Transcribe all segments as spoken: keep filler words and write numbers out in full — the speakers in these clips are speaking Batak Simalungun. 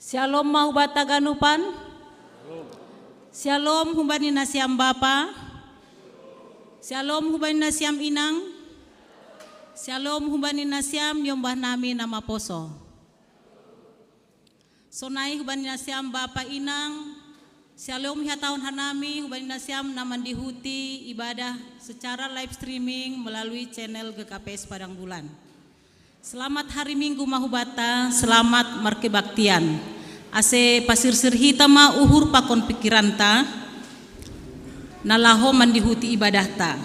Syalom ma hubata ganupan. Syalom hubani nasiam bapa. Syalom hubani nasiam inang. Syalom hubani nasiam niombah nami na maposo. Sonai hubani nasiam bapa inang. Syalom ihatahon hanami hubani nasiam na mandihuti ibadah secara live streaming melalui channel G K P S Padang Bulan. Selamat hari Minggu ma hubata, selamat markebaktian. Ase pasirsir hita ma uhur pakon pikiranta, na laho mandihuti ibadahta.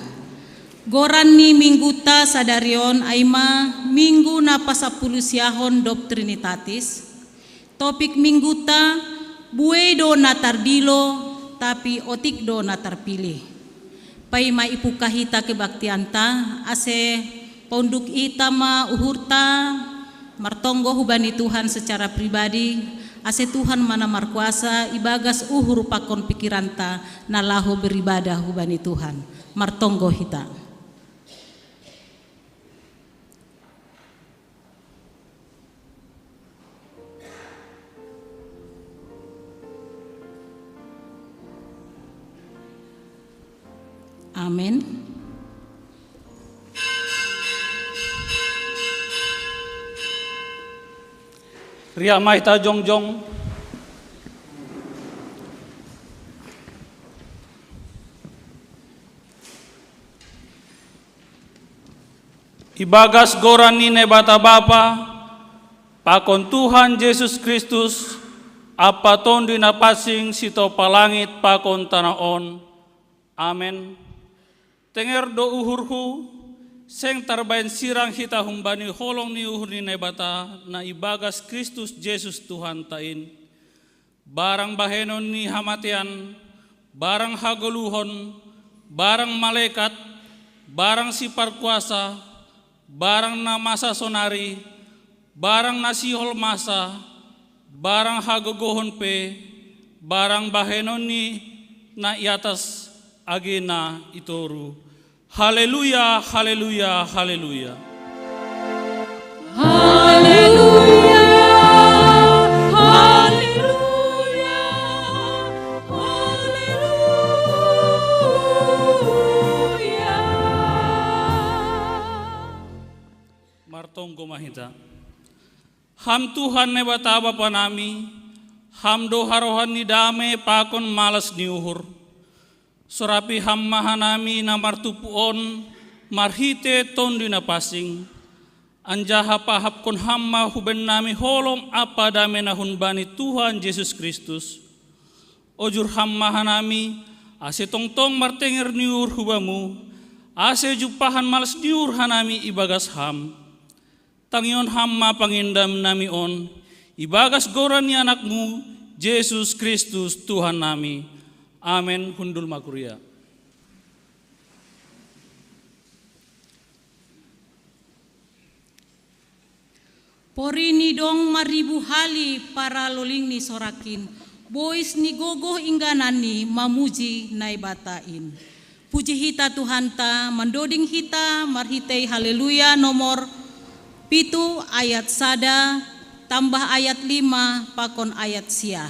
Goran ni mingguta sadari on ai ma minggu na pasampulu siahon dob Trinitatis. Topik mingguta, buei do na tardilo, tapi otik do na tarpilih. Paima ipungkah hita kebaktianta, ase paunduk hita ma uhurta, martonggo hubani Tuhan secara pribadi, ase Tuhan ma na markuasa ibagas uhur pakon pikiranta na laho beribadah hubani Tuhan. Martonggo hita. Amen. Riak ma hita jongjong. Ibagas goran ni Naibata Bapa, pakon Tuhan Jesus Kristus, ampa Tonduy Napansing sitopa langit pakon tanoh on. Amen. Tenger do uhurhu, seng tarbahen sirang hita humbani holong ni uhur ni Naibata na ibagas Kristus Jesus Tuhanta in. Barang bahenon ni hamatean, barang hagoluhon, barang malekat, barang siparkuasa, barang na masa sonari, barang na sihol masa, barang hagogohon pe, barang bahenon ni na i atas age na i toru. Haleluya, haleluya, haleluya. Haleluya, haleluya, haleluya. Martonggo ma hita. Ham Tuhan Naibata Bapa nami, Ham do harohan ni dame pakon malas ni uhur. Sorapi Ham ma hanami na martumpu on marhite Tonduy Napansing, anjaha pahapkon Ham ma hubannami holong ampa dame na humbani Tuhan Jesus Kristus. Ojur Ham ma hanami, ase tongtong martenger ni uhur hu Bamu, ase jumpahan malas ni uhur hanami ibagas Ham. Tangihon Ham ma pangindaman nami on, ibagas goran ni Anak-Mu, Jesus Kristus, Tuhan nami. Amen. Hundul ma kuria. Pori ni dong maribu hali paraloling ni sorak in, bois ni gogoh ingganan ni mamuji Naibata in. Puji hita Tuhanta, mandoding hita marhitei Haleluya nomor pitu ayat sada tambah ayat lima pakon ayat sia.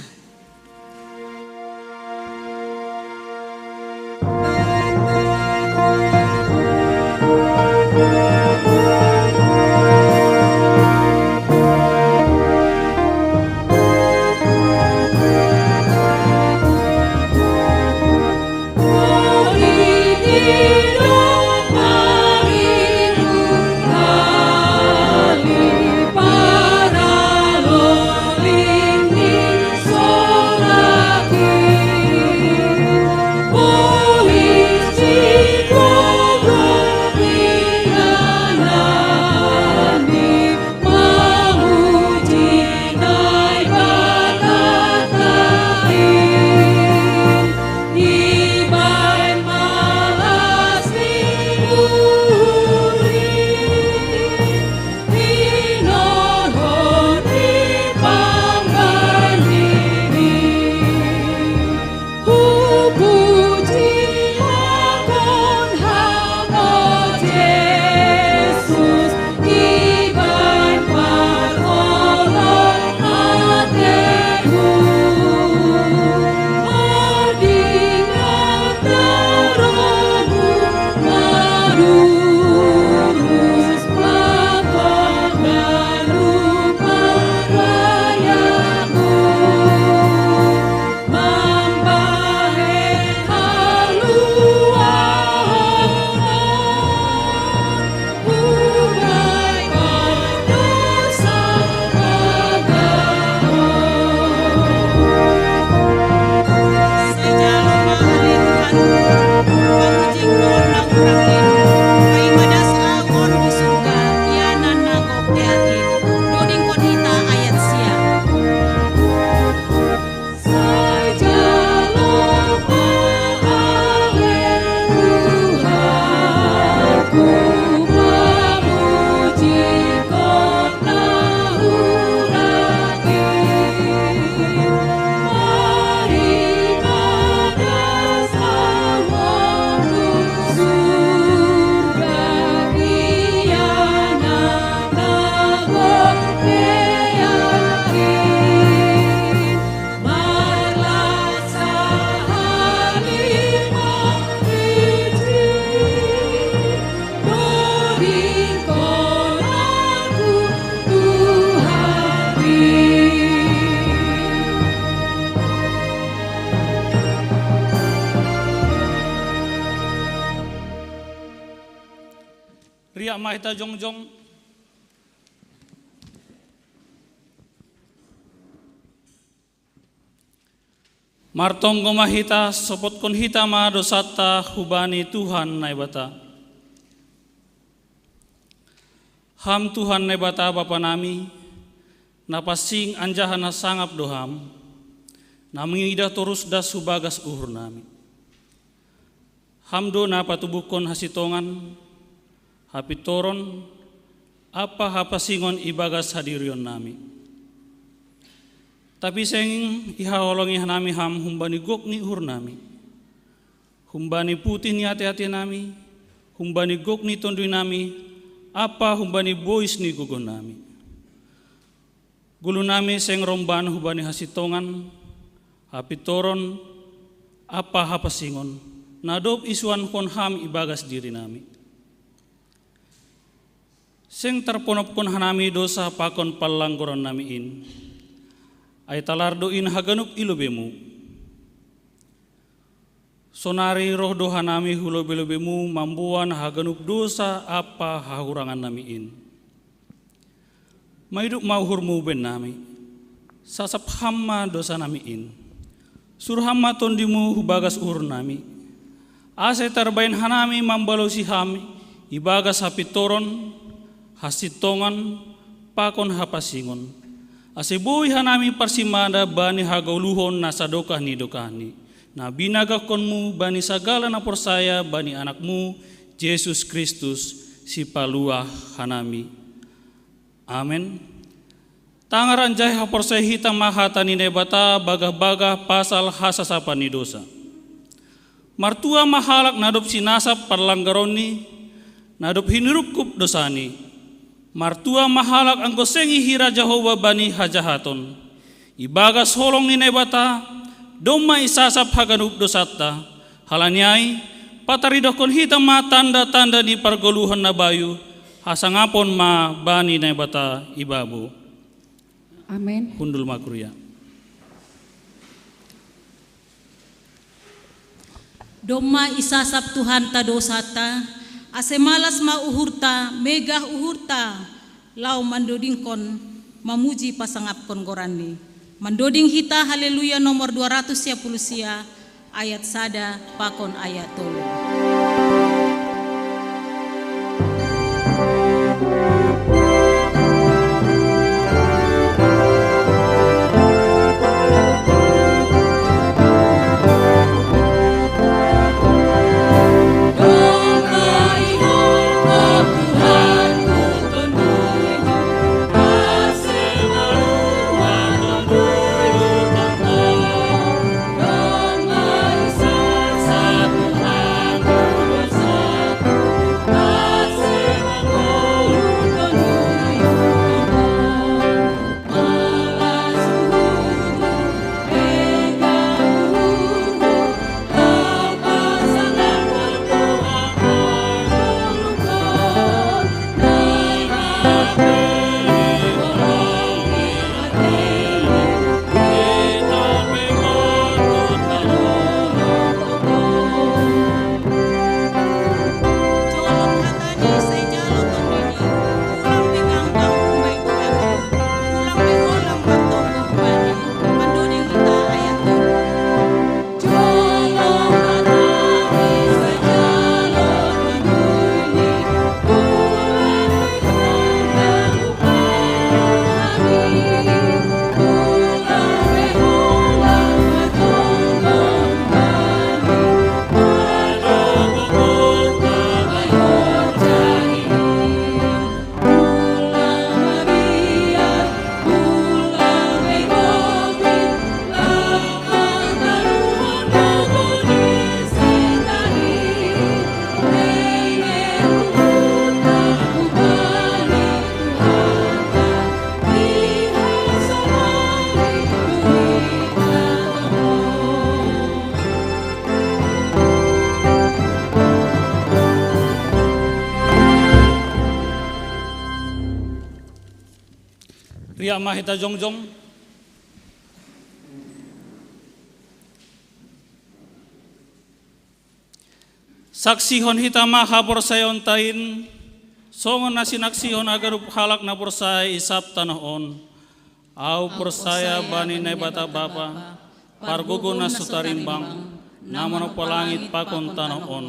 Riak ma hita jongjong. Martonggo ma hita, sopotkon hita ma dosanta hubani Tuhan Naibata. Ham Tuhan Naibata Bapa nami, na pansing anjaha na sangap do Ham, na mangidah torus das hu bagas uhur nami. Ham do na patubuhkon hasitongan, hapintoron, ampa hapansingon ibagas hadirion nami. Tapi seng ihaholongi hanami Ham humbani gok ni uhur nami, humbani putih ni ate-ate nami, humbani gok ni tonduy nami, ampa humbani bois ni gogoh nami. Gulu nami seng romban hubani hasitongan, hapintoron, ampa hapansingon, na dob isuankon Ham ibagas diri nami. Seng tarponopkon hanami dosa pakon panlanggoron nami in. Ai talar do in haganup i lobei-Mu. Sonari roh do hanami hu lobei-lobei-Mu mamboan haganup dosa ampa hahurangan nami in. Maidup ma uhur-Mu bennami. Sasap Ham ma dosa nami in. Surham ma Tondim-Mu hu bagas uhur nami, ase tarbahen hanami mambalosi Ham ibagas hapintoron, hasintongan, pakon hapansingon, ase boi hanami parsimada bani hagoluhon na sadokah ni dokahni, na binagahkon-Mu bani sagala na porsaya bani Anak-Mu, Jesus Kristus, Sipaluah hanami. Amen. Tangar anjaha haporsaya hita ma hata ni Naibata bagah-bagah pasal hasasapan ni dosa. Martua ma halak na dob sinasap parlanggaronni, na dob hinirungkup dosani. Martua ma halak anggo seng ihira Jahowa bani hajahaton. Ibagas holong ni Naibata, domma isasap haganup dosanta. Halani ai, pataridohkon hita ma tanda-tanda ni pargoluhan na bayu, hasangapon ma bani Naibata ibabo. Amen. Hundul ma kuria. Domma isasap Tuhanta dosanta, ase malas ma uhurta, megah uhurta, laho mandodingkon mamuji pasangapkon goranni. Mandoding hita Haleluya nomor dua ratus sia puluh sia, ayat sada pakon ayat tolu. Ria ma hita jongjong. Saksihon hita ma haporsayaonta in, songon na sinaksihon haganup halak na porsaya i sab tanoh on. Au porsaya bani Naibata Bapa, pargogo na so tarimbang, na manompa langit pakon tanoh on.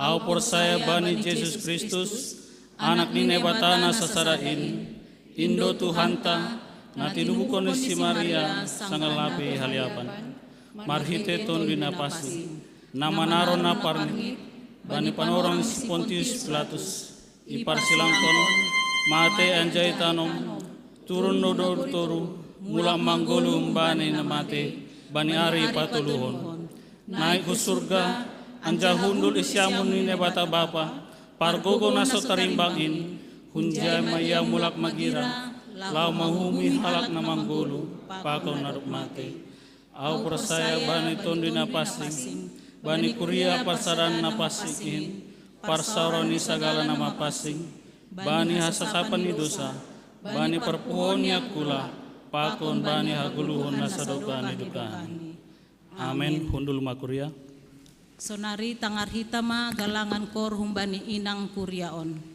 Au porsaya bani Jesus Kristus, Anak ni Naibata na sasada in, in do Tuhanta, na tinubuhon ni si Maria sanggalapi haliapan, marhite Tonduy Napansing, na manaron na parngit bani panorang si Pontius Pilatus, iparsilangkon, mate anjaha itanom, turun do toru, mulak manggoluh humbani na mate bani ari patoluhon. Naik hu surga, anjaha hundul i siamun ni Naibata Bapa, pargogo na so tarimbang in, hunjai ma ia mulak magira, laho mauhumi halak na manggoluh pakon na dob mate. Au porsaya bani Tonduy Napansing, bani kuria parsadaan na pansing in, parsaoran ni sagala na mapansing, bani hasasapan ni dosa, bani parpuhoon ni angkula, pakon bani hagoluhon na sadokah ni dokah. Amen. Hundul ma kuria. Sonari tangar hita ma galangan koor humbani inang kuria on.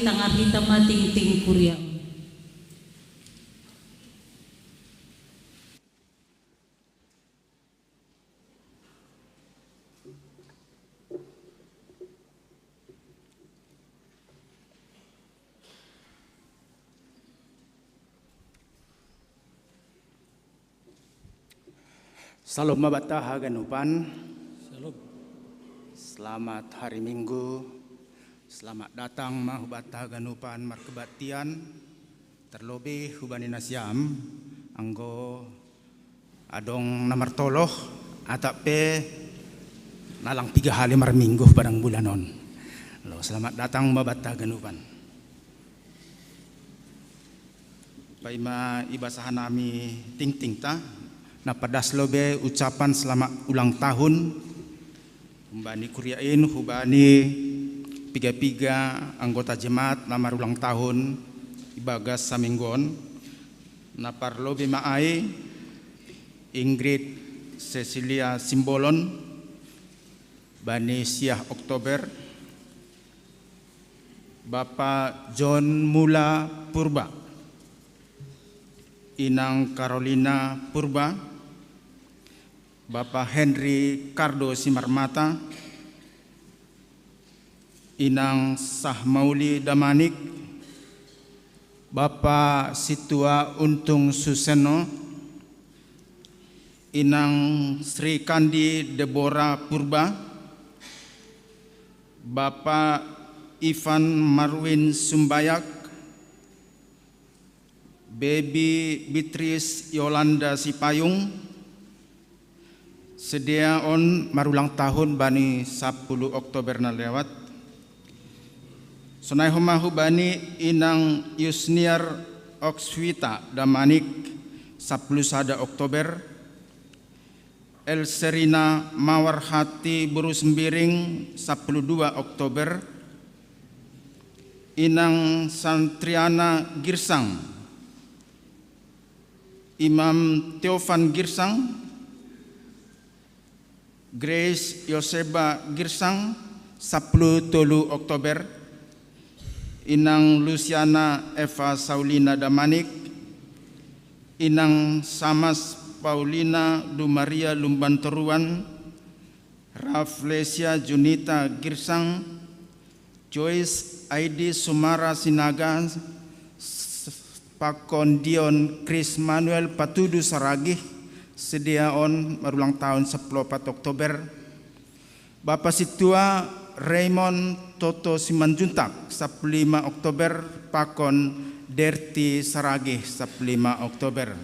tangar hita ma tingting kuria. Salom ma banta haganupan. Salom. Selamat hari Minggu. Selamat datang ma hubanta haganupan markebaktian. Terlebih hubani nasiam anggo adong na martoloh, atap pe na lang piga hali marminggu padang bulan on. Lo, selamat datang ma banta haganupan. Paima ibasahan nami tingtingta, na padas lo be ucapan selamat ulang tahun humbani kuria in, hubani piga-piga anggota jemaat na marulang tahun ibagas saminggu on. Na parlobei ma ai Ingrid Cecilia Simbolon, bani siah Oktober, Bapa John Mula Purba, Inang Carolina Purba, Bapa Henry Cardo Simarmata, Inang Sahmauli Damanik, Bapa Situa Untung Suseno, Inang Sri Kandi Debora Purba, Bapa Ivan Marwin Sumbayak, Baby Beatrice Yolanda Sipayung, sidea on marulang tahun bani sapuluh Oktober na lewat. Sonai homa hubani Inang Yusniar Okswita Damanik, sapuluh sada Oktober, Elserina Mawarhati Boru Sembiring, sapuluh dua Oktober, Inang Santriana Girsang, Imam Teofan Girsang, Grace Yoseba Girsang, sapuluh tolu Oktober, Inang Luciana Eva Saulina Damanik, Inang Samas Paulina Dumaria Lumban Toruan, Rafflesia Junita Girsang, Joyce Aidi Sumara Sinaga, s-, pakon Dion Chris Manuel Patudu Saragih, sidea on marulang tahun sapuluh opat Oktober. Bapa Situa Raymond Toto Simanjuntak, sapuluh lima Oktober, pakon Derti Saragih, sapuluh lima Oktober.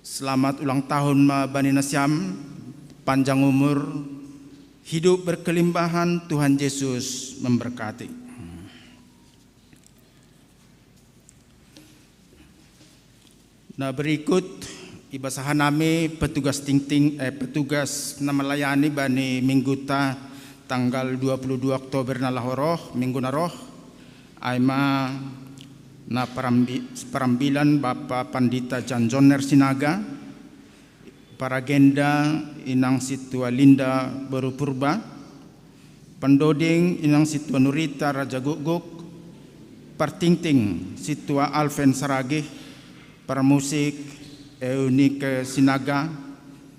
Selamat ulang tahun ma bani nasiam, panjang umur, hidup berkelimpahan, Tuhan Yesus memberkati. Na berikut ibasahan nami petugas tingting, eh, petugas na melayani bani mingguta tanggal dua puluh dua Oktober na laho roh, minggu na roh, ai ma na parambi-, parambilan Bapa Pandita Jan Jonner Sinaga, paragenda Inang Situa Linda Boru Purba, pandoding Inang Situa Nurita Raja Gukguk, partingting Situa Alven Saragih, parmusik Eunike Sinaga,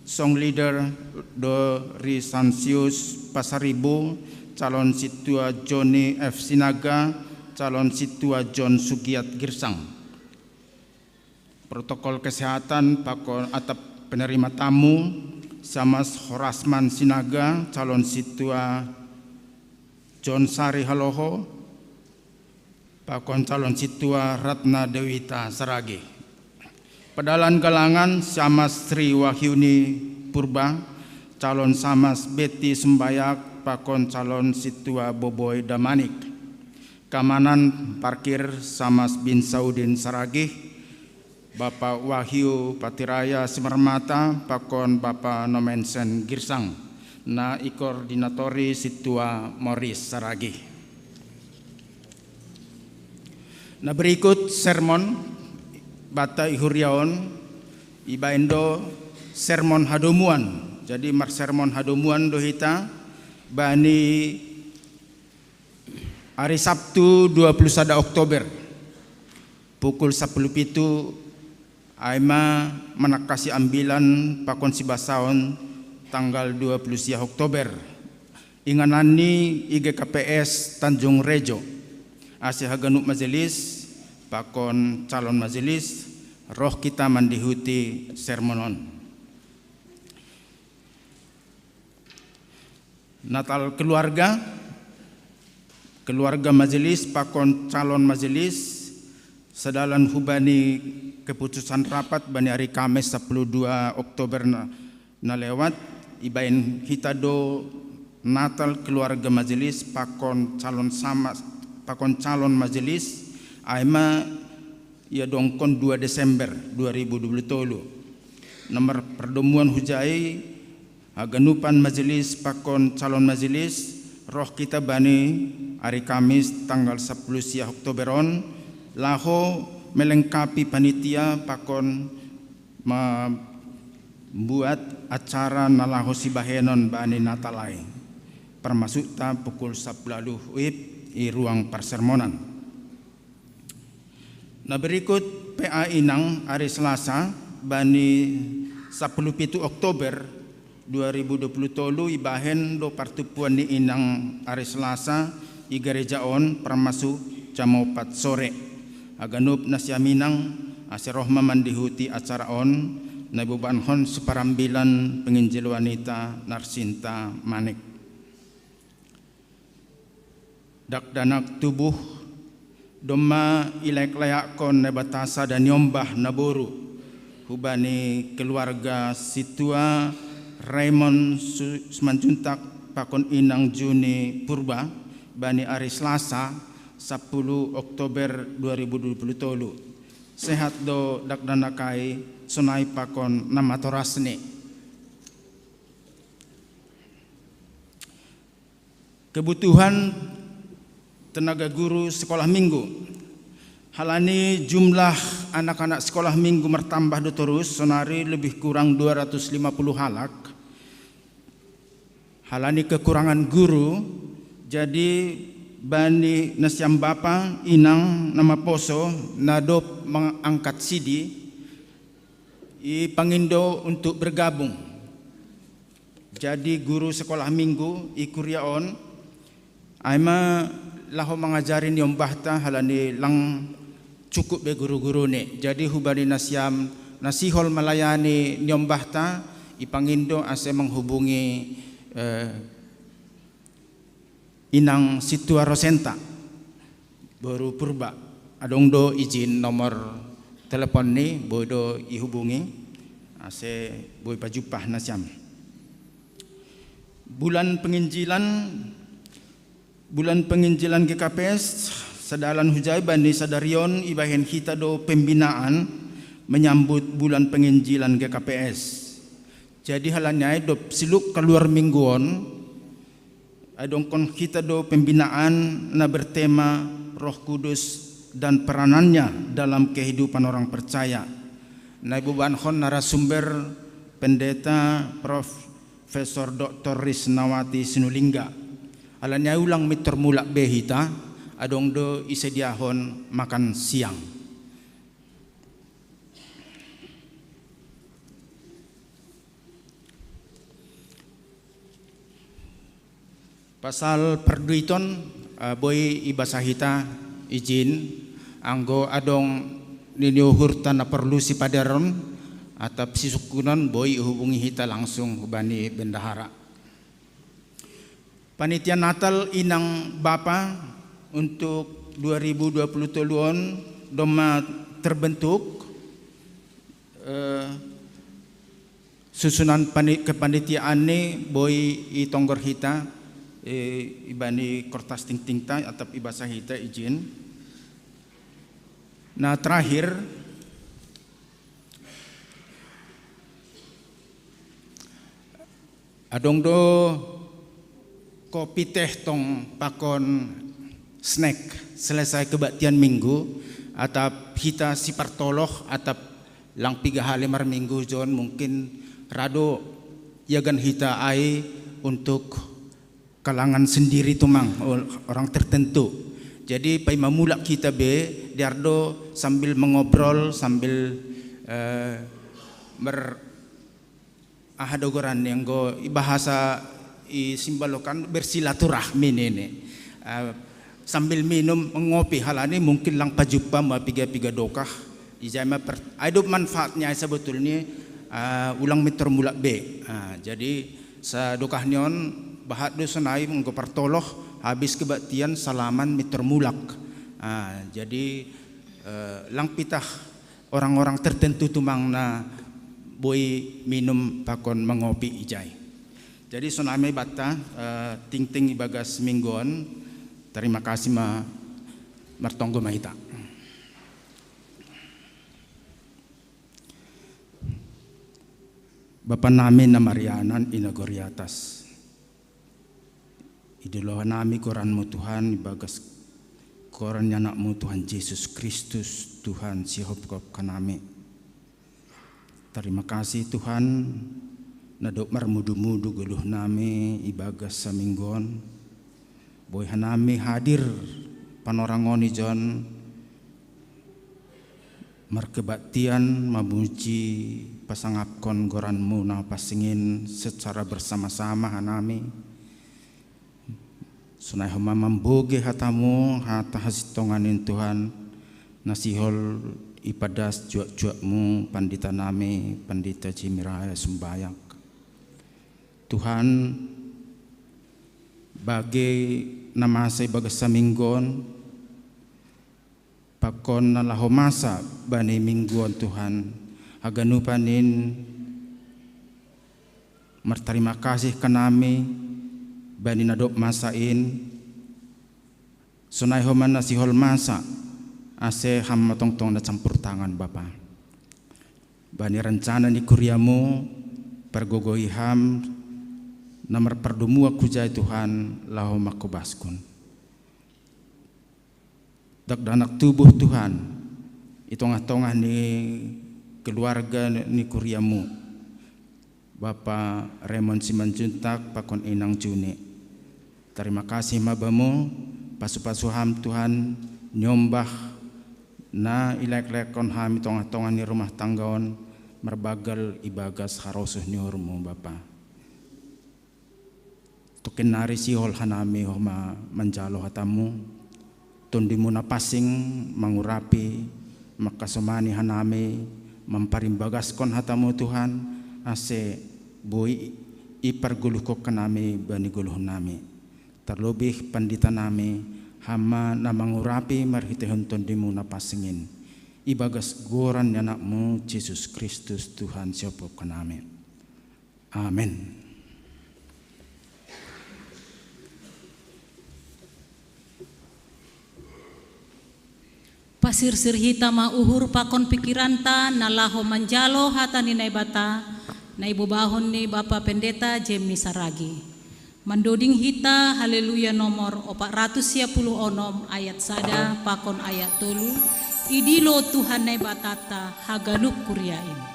song leader Dori Sansius Pasaribu, calon Situa Joni F Sinaga, calon Situa John Sugiat Girsang. Protokol kesehatan pakon atap penerima tamu, Samas Horasman Sinaga, calon Situa John Sari Haloho, pakon calon Situa Ratna Dewita Saragih. Pedalan galangan, Samas Sri Wahyuni Purba, calon Samas Betty Sumbayak, pakon calon Situa Boboi Damanik. Keamanan parkir, Samas Bin Saudin Saragih, Bapa Wahyu Patiraya Simarmata, pakon Bapa Nomensen Girsang, na ikoordinatori Situa Moris Saragih. Na berikut sermon banta i huria on, ibaen do sermon hadomuan. Jadi marsermon hadomuan do hita bani Ari Sabtu dua puluh sada Oktober, pukul sapuluh pitu, ai ma manakasi ambilan pakon sibasaon tanggal dua puluh sia Oktober. Inganan ni i G K P S Tanjung Rejo. Ase haganup majelis pakon calon majelis, roh kita mandihuti sermon on. Natal keluarga, keluarga majelis pakon calon majelis, sadalan hubani keputusan rapat bani ari Kamis sapuluh dua Oktober na, na lewat, ibaen hita do Natal keluarga majelis pakon calon sama, pakon calon majelis, ai ma ia dongkon dua Desember dua ribu dua puluh tolu. Nomor perdomuan hujai, haganupan majelis pakon calon majelis, roh kita bani ari Kamis tanggal sapuluh sia Oktober on, laho melengkapi panitia pakon membuat acara na laho sibahenon bani Natal ai. Parmasukta pukul sapuluh uip i ruang parsermonan. Na berikut P A inang ari Selasa bani sapuluh pitu Oktober dua ribu dua puluh tolu, ibahen do partumpuan ni inang ari Selasa i gereja on parmasuk jam opat sore. Haganup nasiam inang, ase roh ma mandihuti acara on, na ibobankon siparambilan penginjil wanita Narsinta Manik. Dakdanak tubuh, domma ilayak-layakkon Naibata sada niombah naboru hubani keluarga sintua Raymond Su-, Simanjuntak pakon inang Juni Purba bani ari Selasa sapuluh Oktober dua ribu dua puluh tolu. Sehat do dakdanak ai, sonai pakon na matorasni. Kebutuhan tenaga guru sekolah minggu. Halani jumlah anak-anak sekolah minggu martambah do torus, sonari lebih kurang dua ratus lima puluh halak. Halani kekurangan guru, jadi bani nasiam bapa inang na maposo na dob mangangkat sidi, ipangindo untuk bergabung. Jadi guru sekolah minggu i kuria on, ai ma laho mangajari niombahta halani lang cukup be guru-guruni. Jadi hubani nasiam na sihol malayani niombahta, ipangindo ase menghubungi, eh, inang sintua Rosenta, boru Purba. Adong do ijin nomor teleponni, boi do ihubungi, ase boi pajumpah nasiam. Bulan penginjilan, bulan penginjilan G K P S, sadalan hujai bani sadarion ibahen hita do pembinaan menyambut bulan penginjilan G K P S. Jadi halani ai dob siluk kaluar minggu on, adongkon hita do pembinaan na bertema Roh Kudus dan peranannya dalam kehidupan orang percaya. Na ibobankon narasumber Pendeta Profesor Doktor Risnawati Sinulingga. Halani ai ulang mintor mulak be hita, adong do isediahon makan siang. Pasal parduiton, eh, boi ibasa hita ijin, anggo adong nini uhurta na porlu sipaderon atap sisungkunon, boi ihubungi hita langsung hubani bendahara. Panitia Natal inang bapa untuk dua ribu dua puluh tolu on domma terbentuk, eh, susunan pani-, kepanitiaan ni boi itonggor hita, eh, ibani kertas tingtingta atap ibasa hita ijin. Nah, terakhir, adong do kopi teh tong pakon snack selesai kebaktian minggu, atap hita sipartoloh, atap lang piga hali marminggu jon, mungkin ra do iagan hita ai untuk kalangan sendiri tumang, orang tertentu. Jadi pai mamulak kita be, diardo sambil mengobrol, sambil eh, ber aha do goran ni anggo i bahasa i Simbalokan bersilaturahmi nini. Eh, sambil minum mengopi halani mungkin lang pajumpa ma piga-piga dokah. Ijai ma per, ai do manfaatnya sebetulnya eh, ulang mitor mulak be. Ah, jadi sadokah ni on bahat do sonai anggo partoloh habis kebaktian salaman mitor mulak. Ah, jadi eh, lang pitah orang-orang tertentu tumang na boi minum pakon mangopi ijai. Jadi sonai ma ibanta eh, tingting ibagas minggu on. Terima kasih ma martonggo ma hita. Bapa nami na marianan i nagori atas. Idolohan nami goranmu Tuhan ibagas goran ni anakmu Tuhan Yesus Kristus Tuhan sihopkop kanami. Terima kasih Tuhan na dok marmudu-mudu goluh nami ibagas saminggon. Boi hanami hadir panorang on ijon markebaktian mamuji pasangapkon goranmu na pasingin secara bersama-sama hanami. Sonai homa mamboge hatamu hata hasintongan in Tuhan na sihol ipadas juak-juakmu pandita nami pandita Jimirael sumbayak. Tuhan, bage na masa ibagas saminggon pakon na laho masa bani minggu on Tuhan, haganupan in martarima kasih kanami bani na dok masa in. Sonai homa na sihol masa ase ham ma tongtong na campur tangan Bapa. Bani rencana ni kuriamu pargogoi ham na marpardomuak hujai Tuhan laho mangkobaskon. Dakdanak tubuh Tuhan i tongah-tongah ni keluarga ni kuriamu, Bapa Remon Simanjuntak pakon inang Juni. Terima kasih ma bamu, pasu-pasu ham Tuhan nyombah na ilaek-laekkon ham i tongah-tongah ni rumah tangga on marbagal ibagas harosuh ni uhurmu Bapa. Tongkin nari sihol hanami homa manjalo hatamu. Tondimu na pansing mangurapi mangkasomani hanami mamparimbagaskon hatamu Tuhan, ase boi ipargoluhkon hanami bani goluh nami. Tarlobih pandita nami, ham ma na mangurapi marhitehon tondimu na pansing in. Ibagas goran ni anakmu Jesus Kristus Tuhan siopop hanami. Amen. Pasirsir hita ma uhur pakon pikiranta na laho manjalo hata ni Naibata na ibobahon ni Bapa Pendeta Jemmy Saragi. Mandoding hita Haleluya nomor opat ratus sia puluh onom ayat sada pakon ayat tolu. Idilo Tuhan Naibatanta haganup kuria in.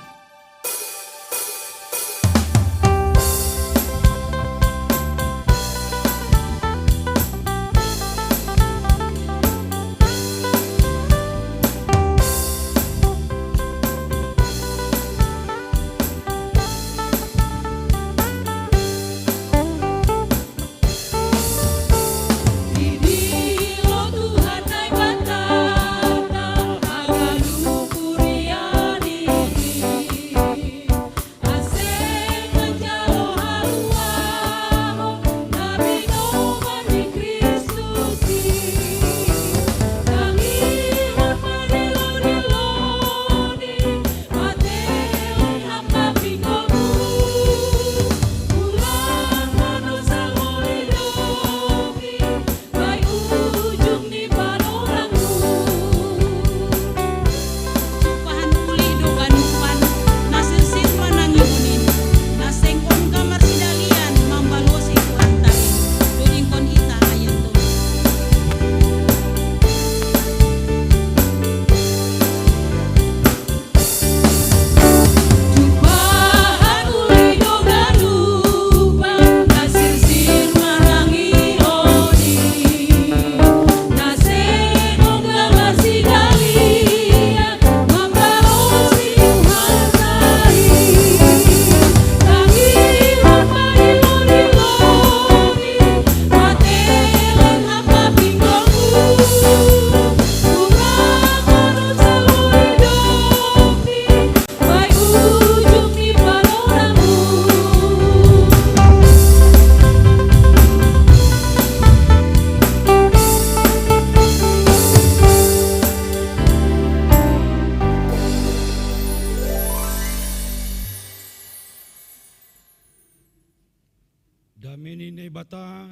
Dame ni Naibata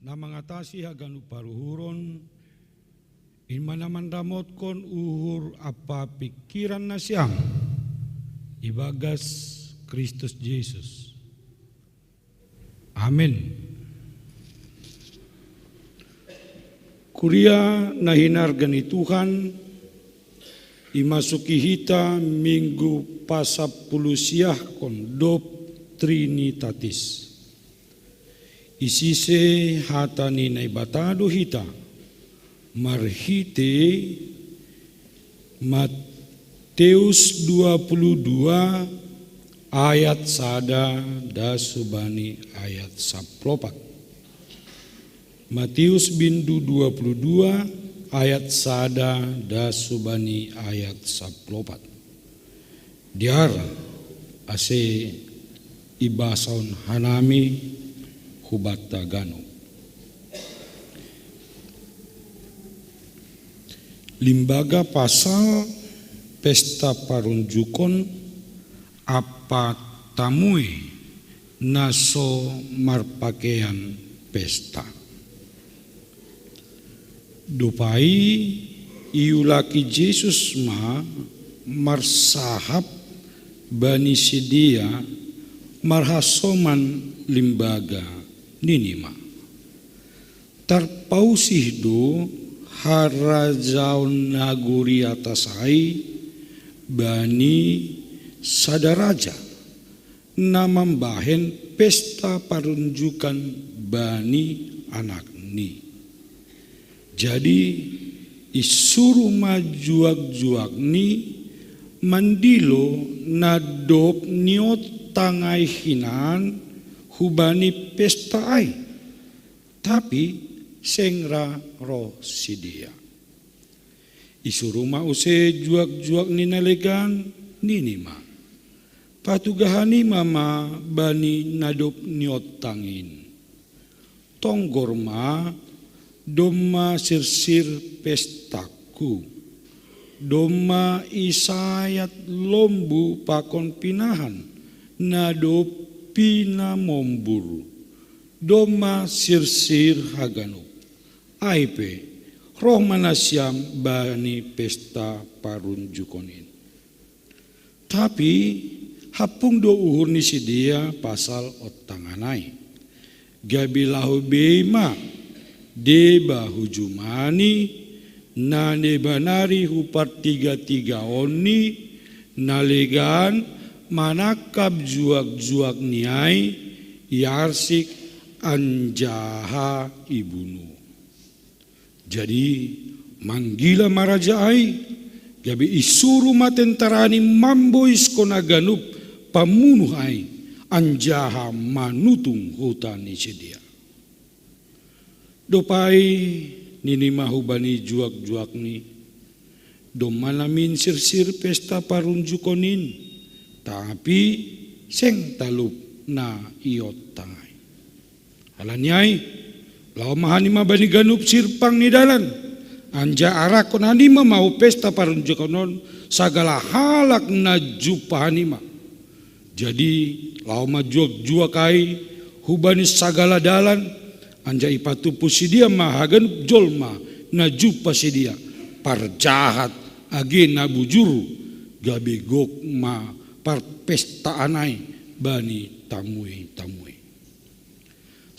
na mangatasi haganup paruhuron, in ma na manramotkon uhur ampa pingkiran nasiam ibagas Kristus Jesus. Amen. Kuria na hinarga ni Tuhan, imasuki hita minggu pasapulusiahkon dob Trinitatis. Isise hata ni Naibata do hita marhite Mateus dua puluh dua ayat sada das hubani ayat saplopat. Mateus bindu dua puluh dua ayat sada das hubani ayat saplopat. Diar ase ibasahon hanami hubanta ganup. Limbaga pasal pesta parunjukon ampa tamue na so marpakean pesta. Dob ai iulaki Jesus ma marsahap bani sidea marhasoman limbaga, nini ma: Tarpausih do harajaon nagori atas ai bani sada raja, na mambahen pesta parunjukan bani anakni. Jadi isuru ma juak-juakni mandilo na dob niontang ai hinan hubani pesta ai, tapi seng ra roh sidea. Isuru ma use juak-juak ni na legan, nini ma: Patuga hanima ma bani na dob niontang in. Tonggor ma, domma sirsir pestangku, domma isayat lombu pakon pinahan na dob pinamombur, domma sirsir haganup. Ai pe, roh ma nasiam bani pesta parunjukon in. Tapi hampung do uhur ni sidea pasal ontangan ai. Gabe laho bei ma deba hu jumani, na deba nari hu partigatigaonni, na legan manangkap juak-juakni ai, iarsik anjaha ibunu. Jadi manggila ma raja ai, gabe isuru ma tentarani mamboiskon haganup pamunuh ai, anjaha manutung huta ni sidea. Dob ai nini ma hubani juak-juakni: Domma namin sirsir pesta parunjukon in, tapi seng talup na iontang ai. Halani ai, laho ma hanima bani ganup sirpang ni dalan, anjaha arahkon hanima ma hu pesta parunjukon on sagala halak na jumpa hanima. Jadi laho ma juak-juak ai hubani sagala dalan, anjaha ipatumpu sidea ma haganup jolma na jumpa sidea, parjahat age na bujur, gabe gok ma parpestaan ai bani tamue-tamue.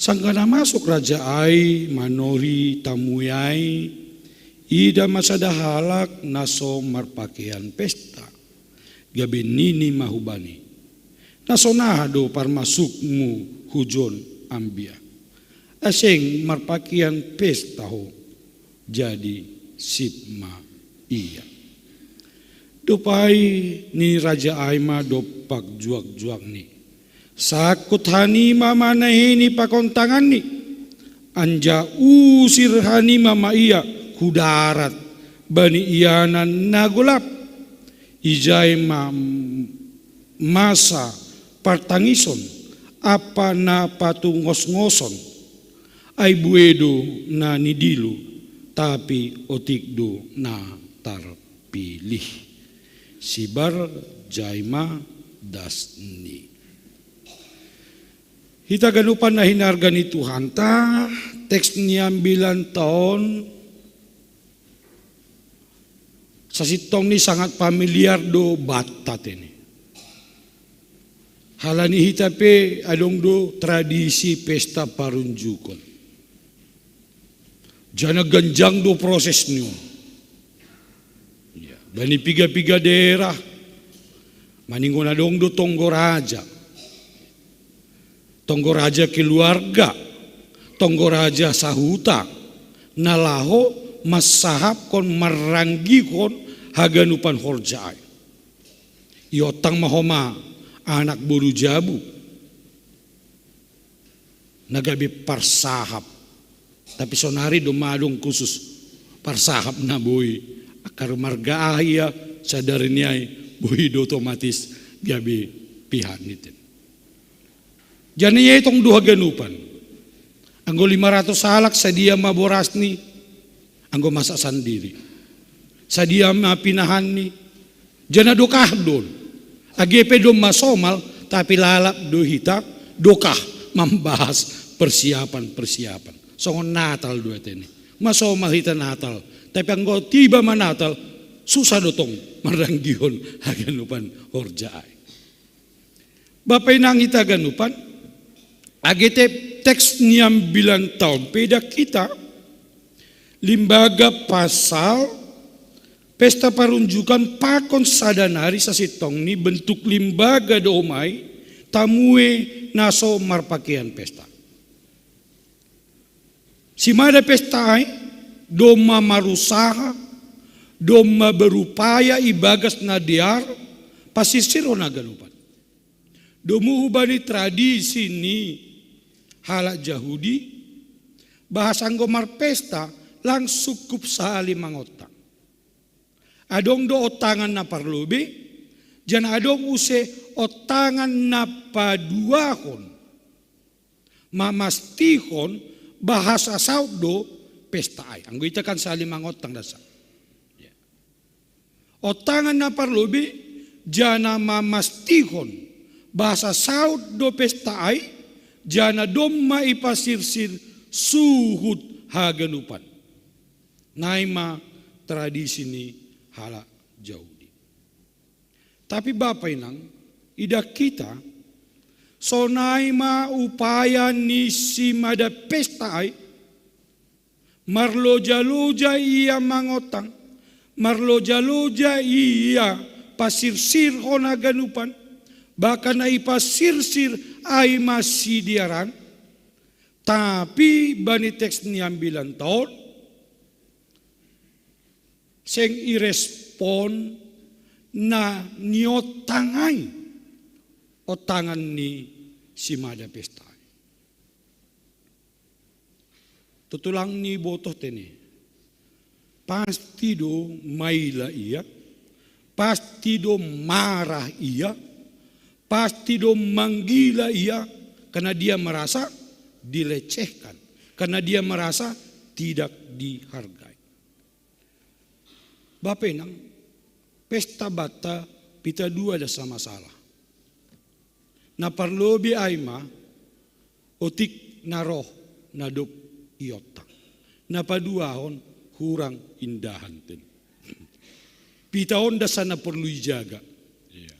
Sanggah na masuk raja ai manori tamue ai, idah ma sada halak na so marpakean pesta, gabe nini ma hubani: Na sonaha do parmasukmu hujon, ambia? Ai seng marpakean pesta ho. Jadi sip ma ia. Dob ai nini raja ai ma dompak juak-juakni: Sangkut hanima ma nahei ni pakontanganni, anjaha usir hanima ma ia hu darat bani ianan na golap. Ijai ma masa partangison ampa na patungosngoson. Ai buei do na nidilo, tapi otik do na tarpilih. Sibar jai ma dasni. Hita ganupan na hinarga ni Tuhanta, teks ni ambilan taon, sasintongni sangat familiar do banta tene. Halani hita pe adong do tradisi pesta parunjukon. Jana ganjang do proses ni on. Ya, bani piga-piga daerah, maningon adong do tonggo raja. Tonggo raja keluarga, tonggo raja sahuta, na laho mansahapkon marranggihon haganupan horja ai. Iontang ma homa anak boru jabu, na gabe parsahap. Tapi sonari do madung khusus parsahap na boi akar marga ahi ya, sadari ni ai boi do otomatis gabe pihak niten. Jana ia itong do haganupan. Anggo lima ratus halak sadia ma borasni, anggo masak sandiri. Sadia ma pinahanni, jana dokah do on. Age pe do masomal, tapi lalap do hita dokah mambahas persiapan-persiapan. Songon Natal do atene. Masomal hita Natal, tapi anggo tiba ma Natal, susah do tong marranggihon haganupan horja ai. Bapa inang hita ganupan, age te teks ni ambilan taon pe didok hita, limbaga pasal pesta parunjukan pakon sada nari sasintongni bentuk limbaga do homa i, tamue na so marpakean pesta. Simada pesta ai domma marusaha, domma berupaya ibagas na dear pasirsirhon haganupan. Domu hubani tradisi ni halak Jahudi, bahas anggo marpesta lang sungkup sahali mangontang. Adong do ontangan na parlobei, jana adong use ontangan na paduahon. Mamastihon bahasa saut do pesta ai. Anggo ita kan sahali mangontang dasa. Ya. Ontangan na parlobei, jana mamastihon bahasa saut do pesta ai, jana domma ipasirsir suhut haganupan. Nai ma tradisi ni halak Jahudi. Tapi bapa inang, idak hita, sonai ma upaya ni simada pesta ai, marloja-loja ia mangontang, marloja-loja ia pasirsirhon haganupan, bahkan na ipasirsir ai ma sidearan, tapi bani teks ni ambilan taon, seng irespon na niontang ai ontangan ni simada pesta ai. Tulang ni botoh tene. Pasti do maila ia, pasti do marah ia, pasti do manggila ia, karena dia merasa dilecehkan, karena dia merasa tidak dihargai. Bapa inang, pesta banta pita dua dasa masalah. Na parlobei ai ma otik na roh na dob iontang. Na paduahon hurang indahan ten. Pita on dasa na porlu ijaga. Iya.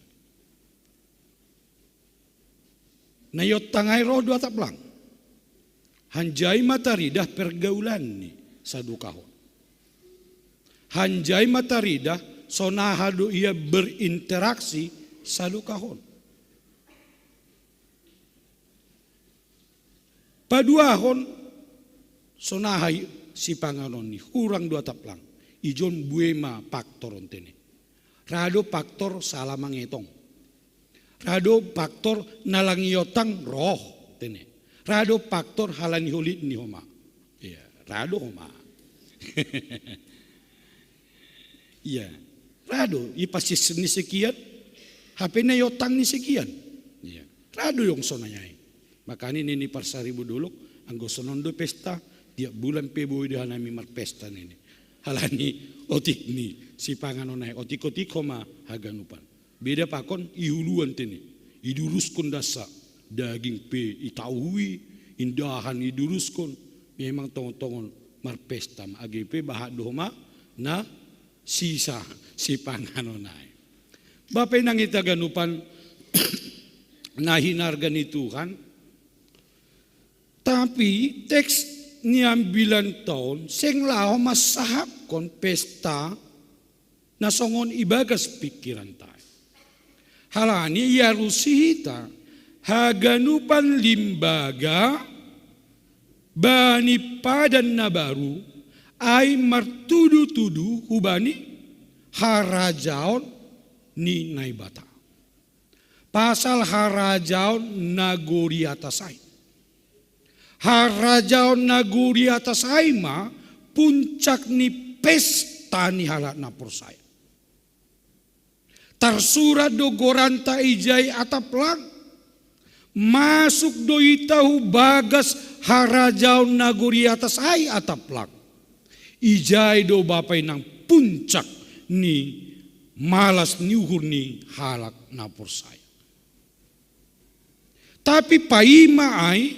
Na iontang ai roh do atap lang. Hanjai ma taridah pergaulanni sadokahon. Hanjai ma taridah sonaha do ia berinteraksi sadokahon. Paduahon sonaha i sipanganon ni hurang do atap lang. Ijon bue ma faktor on tene. Ra do faktor sala mangetong. Ra do faktor na lang iontang roh tene. Ra do faktor halani holit ni homa. Iya, ra do homa. Iya, ra do ipasirsir ni sekian, hape na iontang ni sekian. Iya, ra do dong sonai ai. Makana nini parsaribu dolok, anggo sonon do pesta, tiap bulan pe boi do hanami marpesta nini. Halani otik ni sipanganon ai, otik-otik homa haganupan. Beda pakon ihuluan tene, iduruskon dasa. Daging pe itauhi, indahan iduruskon, memang tongon-tongon marpesta ma, age pe bahat do homa na sisa sipanganon ai. Bapa inang hita haganupan na hinarga ni Tuhan, tapi teks ni ambilan taon seng laho mansahapkon pesta na songon ibagas pingkiranta. Halani ialusi hita haganupan limbaga bani padan na baru, ai martudu-tudu hubani harajaon ni Naibata. Pasal harajaon nagori atas ai. Harajaon nagori atas ai ma puncak ni pesta ni halak na porsaya. Tarsurat do goranta ijai atap lang. Masuk do hita hu bagas harajaon nagori atas ai atap lang. Ijai do bapa inang puncak ni malas ni uhur ni halak na porsaya. Tapi paima ai,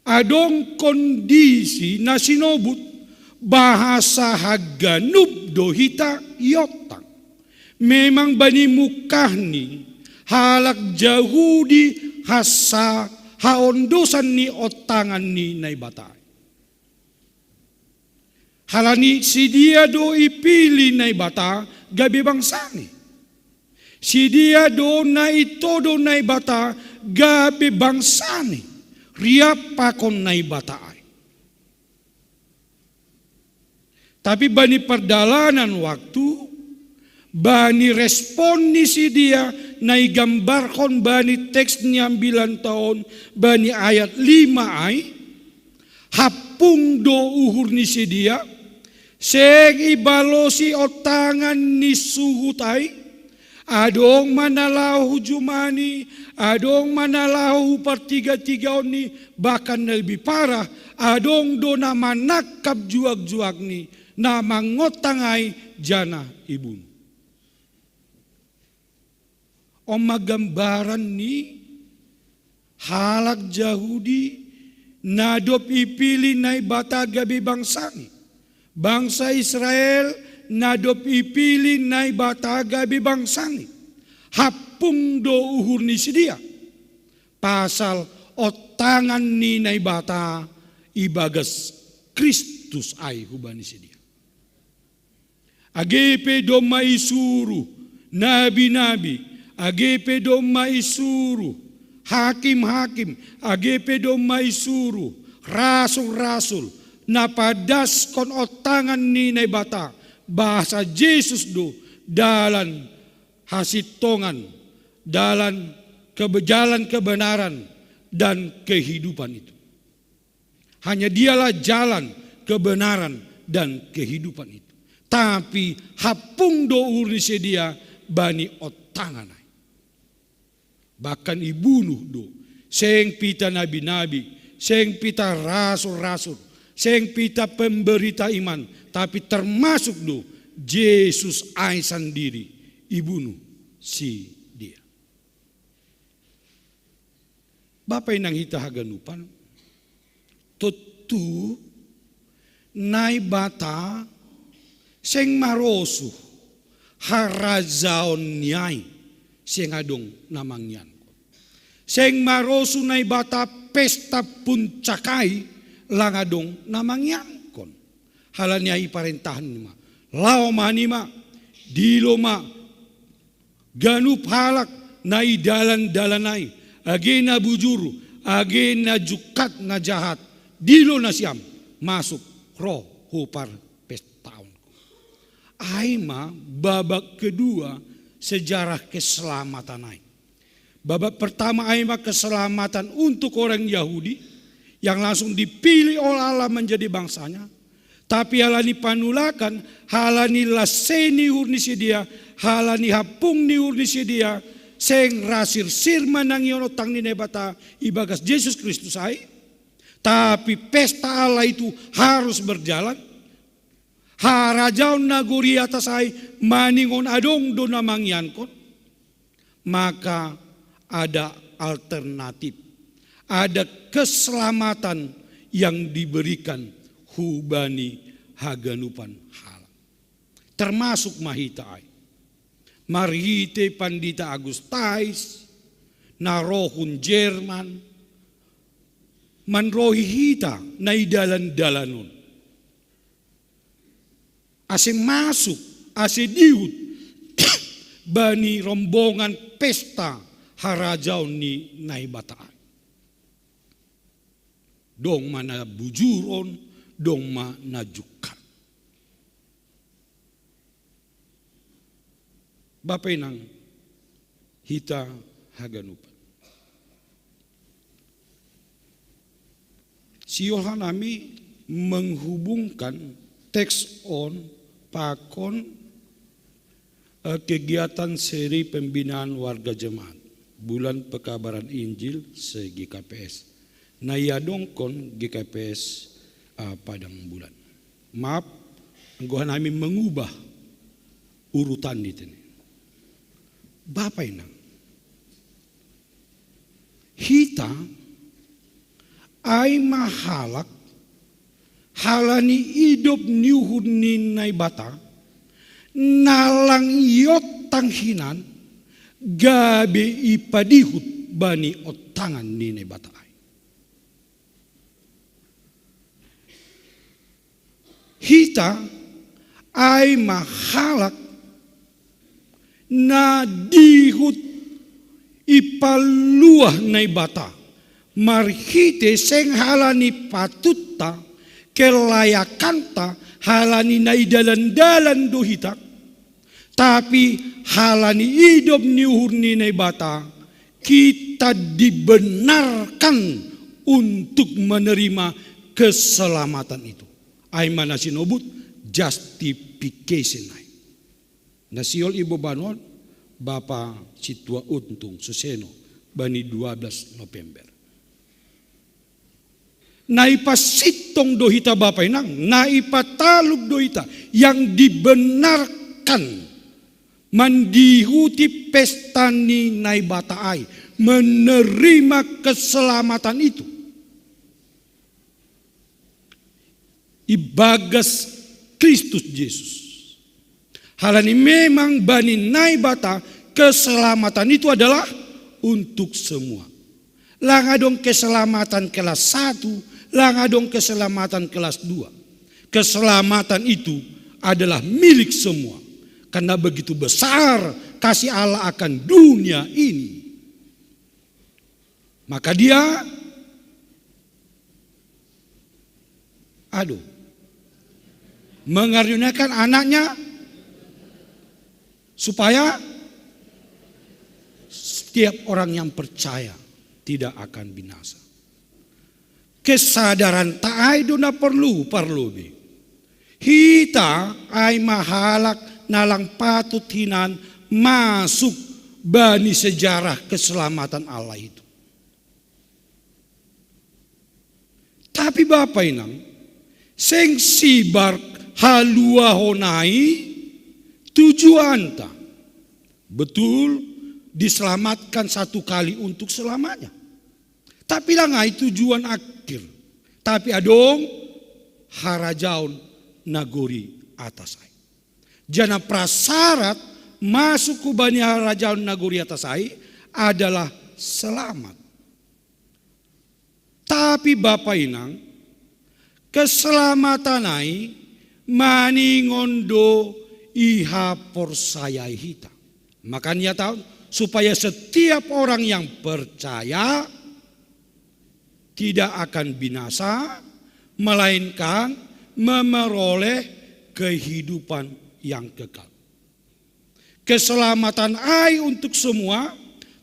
adong kondisi na sinobut bahasa haganup do hita iontang. Memang bani mungkah ni halak Jahudi hasa haondosan ni ontangan ni Naibata. Halani sidia do ipili Naibata gabe bangsani. Sidia do na itodo Naibata gabe bangsani, riap pakon Naibata ai. Tapi bani pardalanan waktu, bani respon ni sidia na igambarhon bani teks ni ambilan taon, bani ayat lima ai, hampung do uhur ni sidia, seng ibalosi ontangan ni suhut ai, adong ma na laho hu jumani, adong ma na laho hu partiga-tigaonni, bahkan na lebih parah, adong do na manangkap juak-juakni, na mangontang ai janah ibunu. On ma gambaran ni halak Jahudi na dob ipili Naibata gabe bangsani. Bangsa Israel na dob ipili Naibata gabe bangsani. Hampung do uhur ni sidia. Pasal ontangan ni Naibata ibagas Kristus ai hubani sidia. Age pe domma isuru nabi-nabi, age pe domma isuru hakim-hakim, age pe domma isuru rasul-rasul, na padaskon ontangan ni Naibata, bahasa Jesus do dalan hasintongan, dalan kebe-, jalan kebenaran dan kehidupan itu. Hanya dialah jalan, kebenaran, dan kehidupan itu. Tapi hampung do uhur ni sidia bani ontangan ai. Bahkan ibunuh do, seng pita nabi-nabi, seng pita rasul-rasul, seng pita pemberita iman, tapi termasuk do Jesus ai sandiri ibunuh sidia. Bapa inang hita haganupan, tontu Naibata seng marosuh harajaon ni ai seng adong na mangiankon. Seng marosuh Naibata pesta puncak ai lang adong na mangiankon. Halani ai iparentahni ma, laho ma hanima, dilo ma ganup halak na i dalan-dalan ai, age na bujur, age na jungkat na jahat, dilo nasiam masuk ro hu parpestaonku. Ai ma babak kedua sejarah keselamatan ai. Babak pertama ai ma keselamatan untuk orang Yahudi yang langsung dipilih oleh Allah menjadi bangsanya. Tapi halani panulakan, halani las ni uhur ni sidia, halani hampung ni uhur ni sidia, seng ra sirsir manangihon ontang ni Naibata ibagas Jesus Kristus ai. Tapi pesta Allah itu harus berjalan. Harajaon nagori atas ai maningon adong do na mangiankon. Maka ada alternatif. Ada keselamatan yang diberikan hubani haganupan halak. Termasuk ma hita ai. Marhite Pandita Agus Tais, na ro hun Jerman, manrohi hita na idalan-dalan on. Ase masuk, ase dihut bani rombongan pesta harajaon ni Naibata ai. Dong ma na bujur on, dong ma na jungkat. Bapa inang hita haganupan. Sihol hanami menghubungkan teks on pakon, eh, kegiatan seri pembinaan warga jemaat Bulan Pekabaran Injil se-G K P S. Na iadongkon G K P S, eh, Padang Bulan. Maaf, anggo hanami mengubah urutan ni tene. Bapa inang, hita ai ma halak, halani idop ni uhur ni Naibata, na lang iontang hinan, gabe ipadihut bani ontangan ni Naibata ai. Hita ai ma halak na dihut ipaluah Naibata, marhite seng halani patutta, kelayakanta, halani na idalan-dalan do hita, tapi halani idop ni uhur ni Naibata, kita dibenarkan untuk menerima keselamatan itu. Ai ma na sinobut justification ai. Na sihol ibobanon Bapa Sintua Untung Suseno bani dua belas November. Na ipasintong do hita Bapa inang, na ipataluk do hita yang dibenarkan mandihuti pesta ni Naibata ai, menerima keselamatan itu ibagas Kristus Jesus. Halani memang bani Naibata keselamatan itu adalah untuk semua. Lang adong keselamatan kelas satu, lang adong keselamatan kelas dua. Keselamatan itu adalah milik semua. Karena begitu besar kasih Allah akan dunia ini. Maka dia, aduh, mengaruniakan anaknya supaya setiap orang yang percaya tidak akan binasa. Kesadaran ta ai do na porlu, porlu be. Hita ai ma halak na lang patut hinan masuk bani sejarah keselamatan Allah itu. Tapi Bapa inang, seng sibar haluahon ai tujuanta. Betul, diselamatkan satu kali untuk selamanya. Tapi lang ai tujuan akhir. Tapi adong harajaon nagori atas ai. Janah prasyarat masuk hubani harajaon nagori atas ai adalah selamat. Tapi Bapa inang, keselamatan ai maningon do ihaporsayai hita. Makanya tahu, supaya setiap orang yang percaya tidak akan binasa, melainkan memeroleh kehidupan yang kekal. Keselamatan ai untuk semua,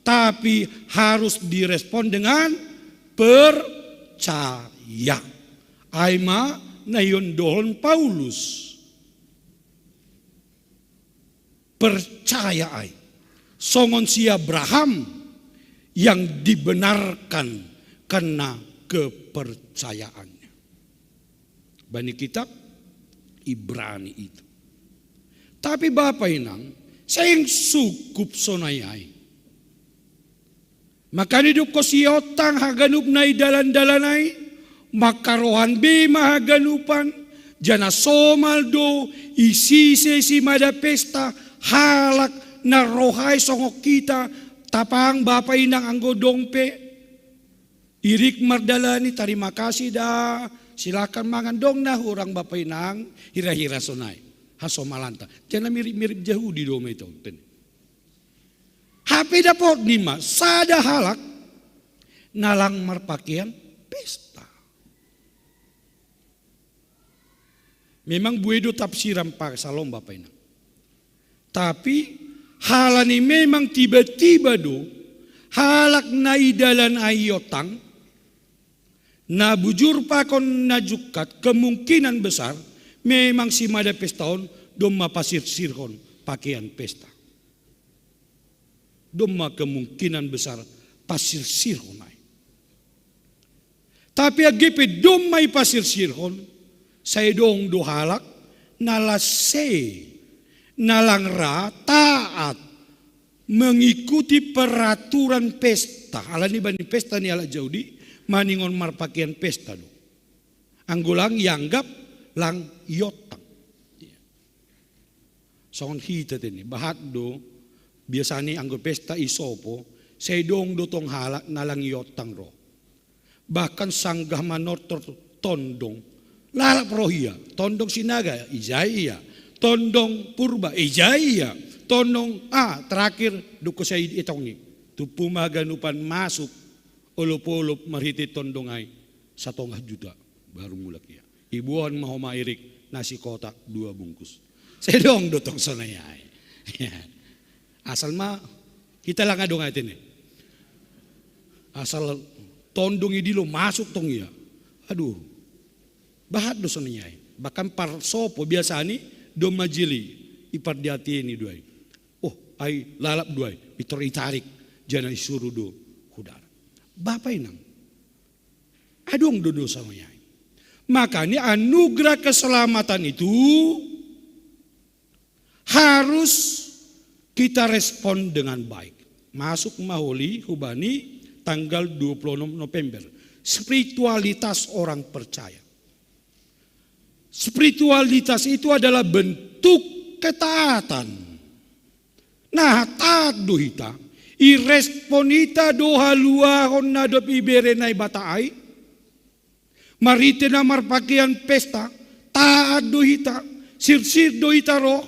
tapi harus direspon dengan percaya. Ai ma na iondohon Paulus. Percaya ai. Songon si Abraham yang dibenarkan karena kepercayaannya. Bani kitab Ibrani itu. Tapi Bapa inang, seng sukup sonai ai. Makani dungko si ottang haganup na i dalan-dalan ai, makarohan be ma haganupan, jana somal do isise si mada pesta, halak na rohai songon kita, tapang bapa inang anggo dong pe, irik mardalani, tarima kasih da, silakan mangan dong na hurang bapa inang, hira-hira sonai, hasomalanta. Jana mirip-mirip Jahudi do ma ito. Hape dapot ni ma sada halak na lang marpakean pesta. Memang buedo tafsiran pasal on bapa inang. Tapi halani memang tiba-tiba do halak na i dalan ai ottang, na bujur pakon na jungkat, kemungkinan besar memang si mada pesta on domma pasirsirhon pakean pesta. Domma kemungkinan besar pasirsirhon ai. Tapi anggiat pe domma ipasirsirhon, sai dong do halak na lase, na lang ra taat mengikuti peraturan pesta. Alani bani pesta ni halak Jahudi, maningon marpakean pesta do. Anggo lang ianggap lang iottang. Songon hita tene, bahat do, biasani anggo pesta isopo, sai dong do tong halak na lang iottang ro. Bahkan sanggah manortor tondong, lalap roh ia, tondong Sinaga, ijai ia, tondong Purba, ijai ia, tondong, ah, terakhir dungko sai itongi. Tumpu ma haganupan masuk olop-olop marhite tondong ai, satongah juta baru mulak ia. Iboan ma homa irik nasi kotak dua bungkus. Sai dong do tong sonai ai. Asal ma hita lang adong ai tene. Asal tondong idilo masuk tong ia. Aduh. Bahat do sonai ai. Bahkan parsopo biasani domma jili ipardiatini do ai. Oh, ai lalap do ai. Itor itarik. Jana isuru do hudara. Bapa inang. Adong do dosa sonai ai. Makanya anugerah keselamatan itu harus kita respon dengan baik. Masuk ma holi hubani tanggal dua puluh enam November. Spiritualitas orang percaya. Spiritualitas itu adalah bentuk ketaatan. Nah, taat do hita. Irespon hita do haluahon na dob ibere Naibata ai. Marhite na marpakean pesta, taat do hita, sirsir do hita roh,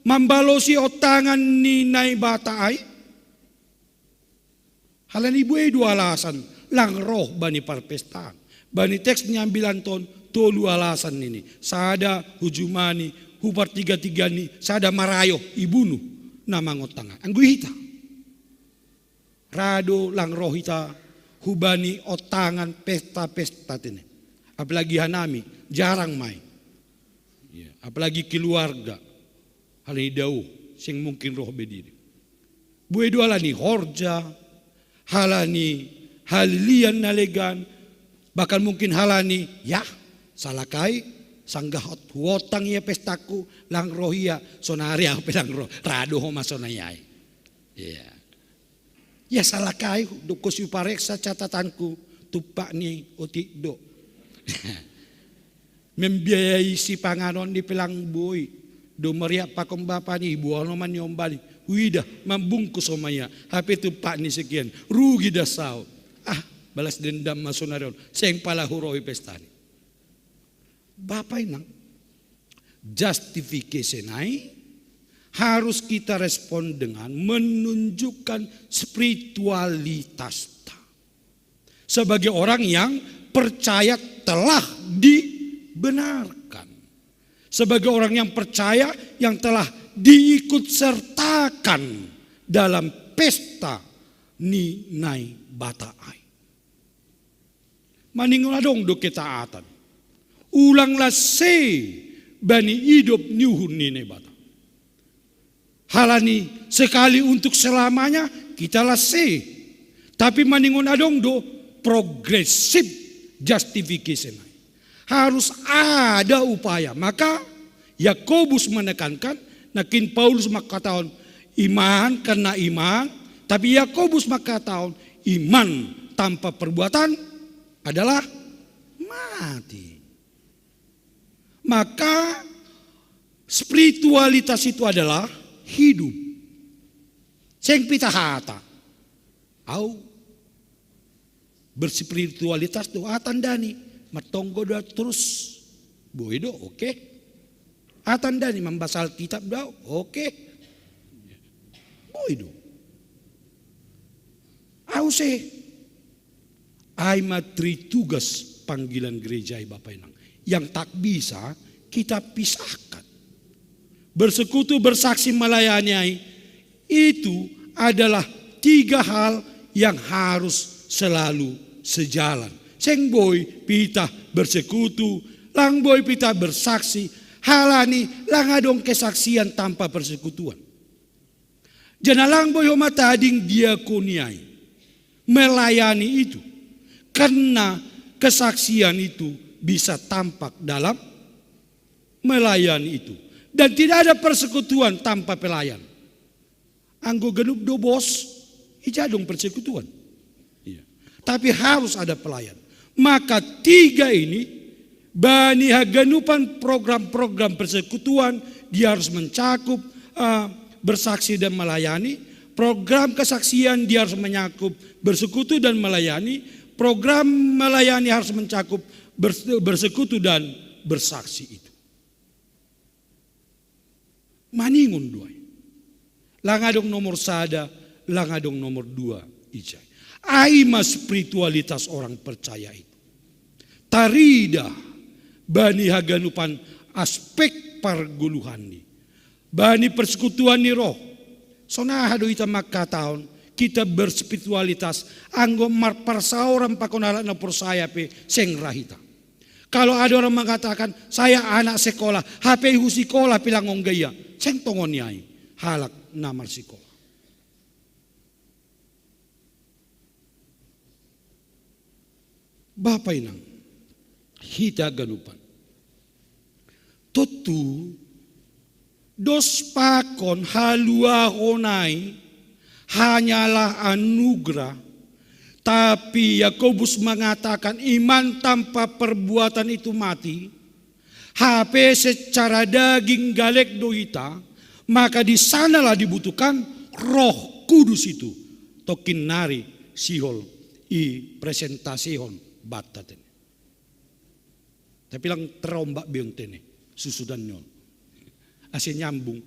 mambalosi ontangan ni Naibata ai. Halani buei dua alasan, lang roh bani parpestaan. Bani teks ni ambilan ton, tolu alasan nini. Sada hujumani, hupartiga-tigani, sada marayo, ibunu, na mangontangan. Anggo hita. Ra do lang roh hita hubani ontangan pesta-pesta tene. Apalagi hanami, jarang mai. Ya, apalagi keluarga. Halani dao, seng mungkin roh be diri. Buei do halani horja, halani halilian na legan, bahkan mungkin halani, ya, salak ai, sanggah huontang ia pestaku, lang roh ia, sonari au pe lang roh, ra do homa sonai ai. Ya. Ya salak ai, dungko hupareksa catatanku, tumpak ni otik do. Membiayai sipanganon ni pe lang boi. Domma riap pakon bapani, iboan homa ni ombali. Huida, mambungkus homa ia, hape tumpak ni sekian. Rugi das au. Ah, balas dendam ma sonari on. Seng pala hurohi pestani. Bapa inang, justification ai harus kita respon dengan menunjukkan spiritualitas. Sebagai orang yang percaya telah dibenarkan. Sebagai orang yang percaya yang telah diikutsertakan dalam pesta ni Naibata ai. Maningon adong do ketaatan. Ulang lase bani idop ni uhur ni Naibata. Halani sekali untuk selamanya kita lase. Tapi maningon adong do progressive justification. Harus ada upaya. Maka Yakobus menekankan, nangkin Paulus mangkatahon iman karena iman, tapi Yakobus mangkatahon Iman tanpa perbuatan adalah mati. Maka spiritualitas itu adalah hidup. Seng pita hata. Au berspiritualitas do atandani. Matonggo do terus. Boi do, oke. Atandani mambasa Alkitab do, oke. Boi do. Au se. Ai ma tri tugas panggilan gereja i Bapak Inang. Yang tak bisa kita pisahkan. Bersekutu, bersaksi, melayani ai, itu adalah tiga hal yang harus selalu sejalan. Seng boi pita bersekutu, lang boi pita bersaksi, halani lang adong kesaksian tanpa persekutuan. Jana lang boi homa tading diakoni ai melayani itu. Karena kesaksian itu bisa tampak dalam melayani itu. Dan tidak ada persekutuan tanpa pelayan. Anggo ganup do bos, ija adong persekutuan. Iya. Tapi harus ada pelayan. Maka tiga ini, bani haganupan program-program persekutuan, dia harus mencakup, eh, bersaksi dan melayani. Program kesaksian dia harus mencakup bersekutu dan melayani. Program melayani harus mencakup bers-, bersekutu dan bersaksi itu. Maningon do ai. Lang adong nomor sada, lang adong nomor dua, ijai. Ai ma spiritualitas orang percaya itu. Tarida bani haganupan aspek pargoluhanni. Bani persekutuan ni roh. Sonaha do hita mangkatahon, kita berspiritualitas, anggo marparsaoran pakon halak na porsaya pe seng ra hita. Kalau ada orang mengatakan, "Saya anak sekolah, hape husikola pe lang ongga ia." Seng tongon i ai halak na marsikola. Bapa inang, hita ganupan. Tontu, dos pakon haluahon ai hanyalah anugerah, tapi Yakobus mengatakan iman tanpa perbuatan itu mati. Hape secara daging galek do hita, maka di sanalah dibutuhkan Roh Kudus itu. Tongkin nari sihol ipresentasihon banta tene. Tapi lang terombak be on tene, susudan ni on. Ase nyambung.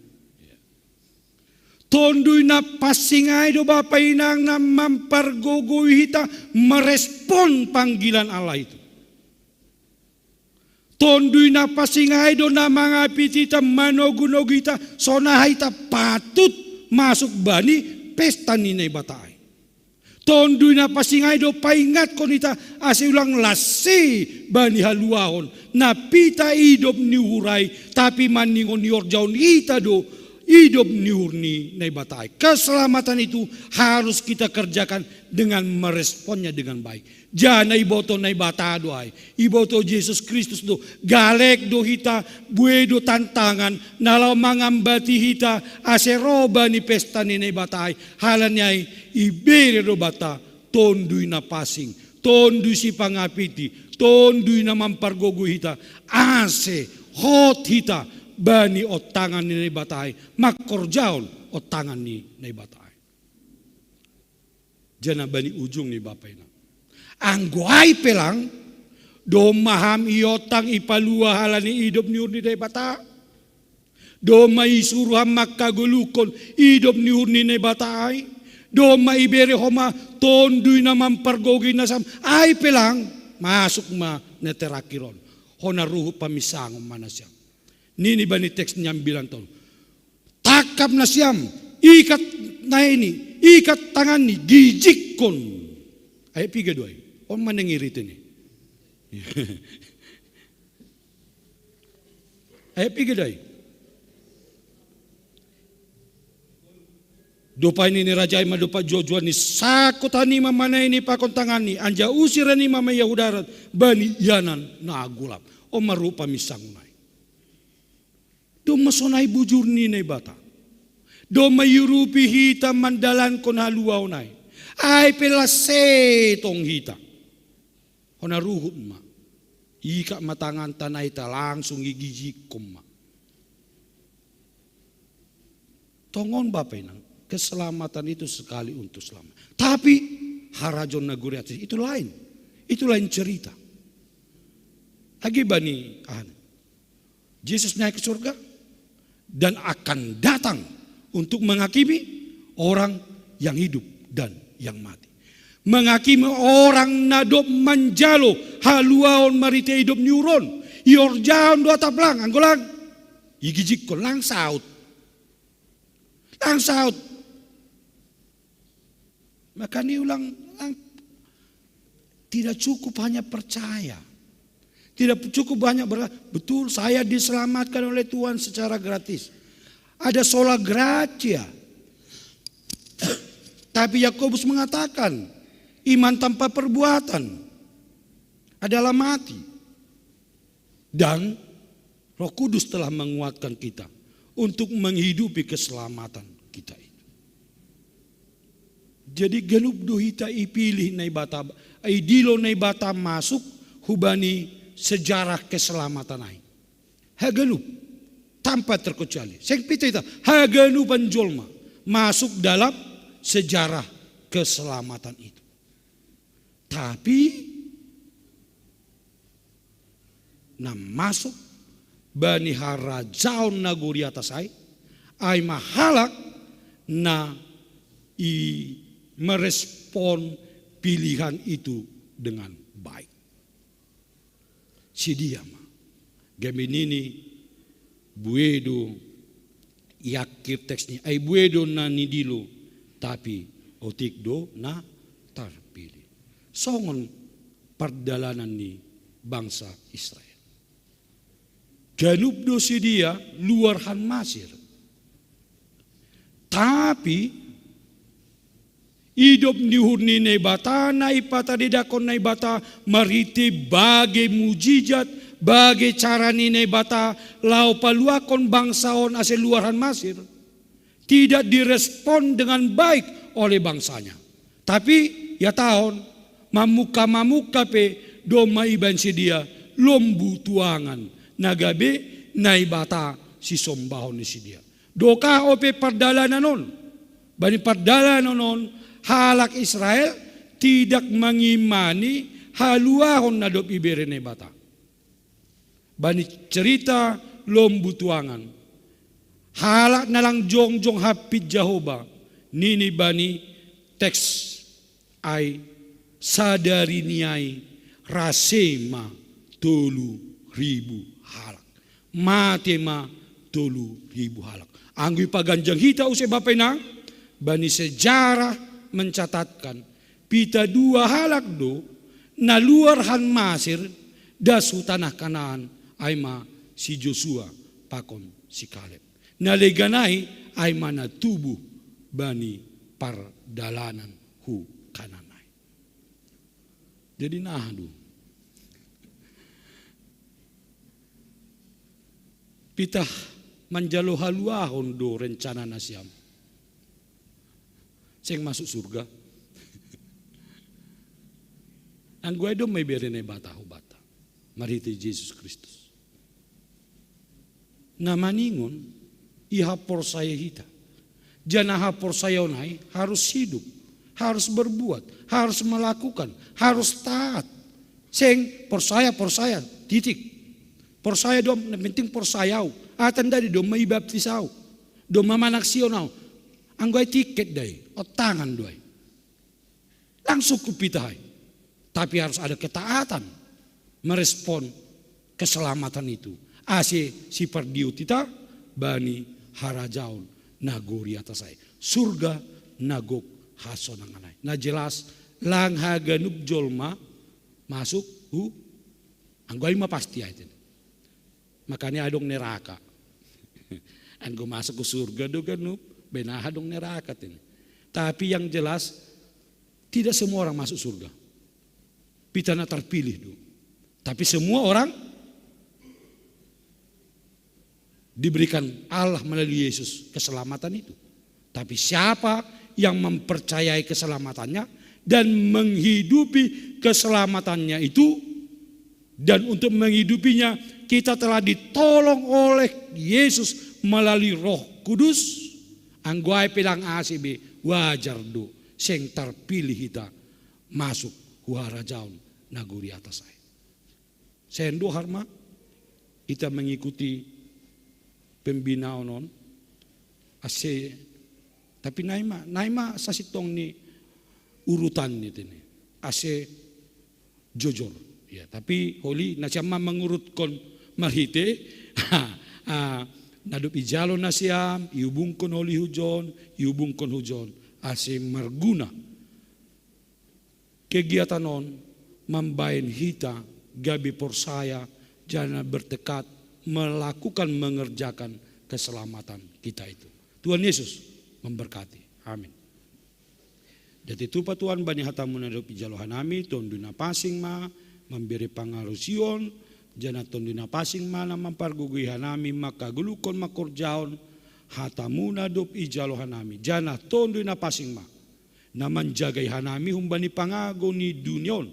Tonduy na pansing ai do bapa inang na mampargogoi hita merespon panggilan Allah itu. Tonduy na pansing ai do na mangapit hita, manogunogu hita, sonaha hita patut masuk bani pesta ni Naibata ai. Tonduy na pansing ai do paingatkon hita ase ulang lase bani haluahon, na pita idop ni uhur ai, tapi maningon ihorjahon hita do idop ni uhur ni Naibata ai. Keselamatan itu harus kita kerjakan dengan meresponnya dengan baik. Jana iboto Naibata do ai, iboto Jesus Kristus do, galek do hita, bue do tantangan na laho mangambati hita ase ro bani pesta ni Naibata ai. Halani ai ibere do banta Tonduy na pansing, Tonduy sipangapiti, Tonduy na mampargogoi hita, ase hot hita bani ontangan ni Naibata ai, mangkorjahon ontangan ni Naibata ai. Jana bani ujung ni bapa inang, anggo ai pe lang, domma ham iontang ipalua halani idop ni uhur ni Naibata. Domma isuru ham mangkagoluhon idop ni uhur ni Naibata ai. Domma ibere homa Tonduy na mampargogoi nasiam. Ai pe lang, masuk ma na terakhir on. Hona ruhut paminsangon ma nasiam. Nini bani teks ni ambilan tolu. Tangkap nasiam, ikat naeni, ikat tanganni, gijikkon. Ayat piga do ai. On ma na ngirit i. Ayat piga do ai. Dob ai nini raja i ma dompak juajuanni, sangkut hanima ma naeni pakon tanganni, anjaha usir hanima ma ia hu darat bani ianan na golap. On ma ruhut paminsangon ai. Domma sonai bujur ni Naibata. Domma iurupi hita mandalankon haluaon ai. Ai pe la setong hita. Hona ruhut ma. Ika ma tangan tanai ta langsung igijikkon ma. Tongon Bapa Inang, keselamatan itu sekali untuk selama. Tapi harajaon nagori atas itu lain. Itu lain cerita. Agi bani ahan. Yesus naik ke surga dan akan datang untuk menghakimi orang yang hidup dan yang mati. Menghakimi orang na dob manjalo haluaon marhite idop ni uhurhon. Ihorjahon do atap lang, anggo lang. Igijikkon lang saut. Lang saut. Makanya ulang, lang, tidak cukup hanya percaya. Tidak cukup banyak berkata, "Betul, saya diselamatkan oleh Tuhan secara gratis." Ada sola gratia. Tapi Yakobus mengatakan, iman tanpa perbuatan adalah mati. Dan Roh Kudus telah menguatkan kita untuk menghidupi keselamatan kita itu. Jadi ganup do hita ipilih Naibata, idilo Naibata masuk hubani sejarah keselamatan ai. Haganup, tanpa terkecuali. Seng pita hita, haganupan jolma masuk dalam sejarah keselamatan itu. Tapi na masuk bani harajaon nagori atas ai, ai ma halak na i merespon pilihan itu dengan baik. Sidia ma. Gabe nini buedo i akhir teks ni, ai buedo na nidilo, tapi otik do na tarpilih. Songon pardalanan ni bangsa Israel. Ganup do sidia luar han Masir. Tapi idop ni uhur ni Naibata na ipatadidakon Naibata marhite bage mujijat, bage cara ni Naibata laho paluahon bangsa on ase luar han Masir, tidak direspon dengan baik oleh bangsanya. Tapi ia tahun mamukka-mamukka pe domma ibaen sidia lombu tuangan na gabe Naibata sisombahon ni sidia. Doka ope pardalanan on. Bani pardalanan on halak Israel tidak mangimani haluahon na dob ibere Naibata. Bani cerita lombu tuangan, halak na lang jongjong hampit Jahowa, nini bani teks ai, sadari ni ai rase ma tolu ribu halak. Mate ma tolu ribu halak. Anggo ipaganjang hita use Bapa Inang, bani sejarah mencatatkan pita dua halak do na luar han Masir das hu tanah Kanaan, ai ma si Josua pakon si Kaleb. Na legan ai, ai ma na tubuh bani pardalanan hu Kanaan ai. Jadi nah do. Pita manjalo haluahon do rencana nasiam. Seng masuk surga. Anggo ai domma ibere Naibata hubanta marhite Jesus Kristus. Na maningon, iha porsaya hita. Janah haporsayaon ai harus hidup, harus berbuat, harus melakukan, harus taat. Seng porsaya, porsaya, titik. Porsaya do, na penting porsaya au. Ate ndadi domma ibaptis au, domma manaksihon au. Anggo ai tiket do ai, otangan do ai. Langsung kupita ai. Tapi harus ada ketaatan merespon keselamatan itu. Ase sipardiot hita bani harajaon nagori atas ai. Surga na gok hasonangan ai. Na jelas lang haganup jolma masuk hu, anggo ai ma pasti ai. Makanya adong neraka. Anggo masuk ke surga do ganup, benar adong neraka tini. Tapi yang jelas tidak semua orang masuk surga. Pita na terpilih do. Tapi semua orang diberikan Allah melalui Yesus keselamatan itu. Tapi siapa yang mempercayai keselamatannya dan menghidupi keselamatannya itu, dan untuk menghidupinya kita telah ditolong oleh Yesus melalui Roh Kudus. Anggo ai pe lang asi be, wajar do seng tarpilih hita masuk hu harajaon nagori atas ai. Seng do harma hita mengikuti pembinaon on, ase, tapi nai ma, nai ma sasintong ni urutan ni tene, ase jojor. Ya, tapi holi nasiam ma mangurutkon marhite ah, na dob ijalo nasiam, ihubungkon holi hujon, ihubungkon hujon, ase marguna kegiatan on mambaen hita gabe porsaya janah bertekad melakukan, mengerjakan keselamatan kita itu. Tuhan Yesus memberkati. Amin. Jadi tupa Tuhan bani hatamu na dob ijalo hanami, Tonduy Napansing ma mambere pangalusion, janah Tonduy Napansing ma na mampargogoi hanami mangkagoluhkon mangkorjahon hatamu na dob ijalo hanami, janah Tonduy Napansing ma na manjagai hanami humbani pangago ni dunia on,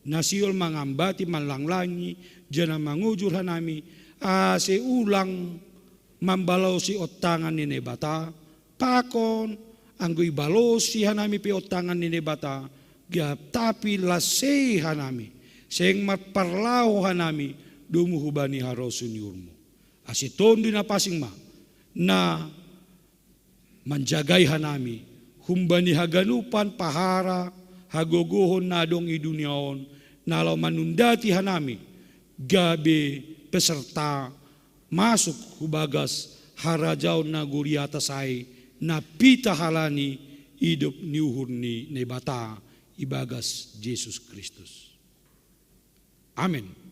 na sihol mangambati, manlanglangi, janah mangujur hanami, ase ulang mambalosi ontangan ni Naibata, pakon anggo ibalosi hanami pe ontangan ni Naibata, gap tapi lasei hanami, seng marparlaho hanami domu hubani harosuh ni uhurmu. Ase Tonduy Napansing ma na manjagai hanami humbani haganupan pahara hagogohon na adong i dunia on, na laho manundati hanami gabe peserta masuk hu bagas harajaon nagori atas ai, na pitah halani idop ni uhur ni Naibata ibagas Jesus Kristus. Amen.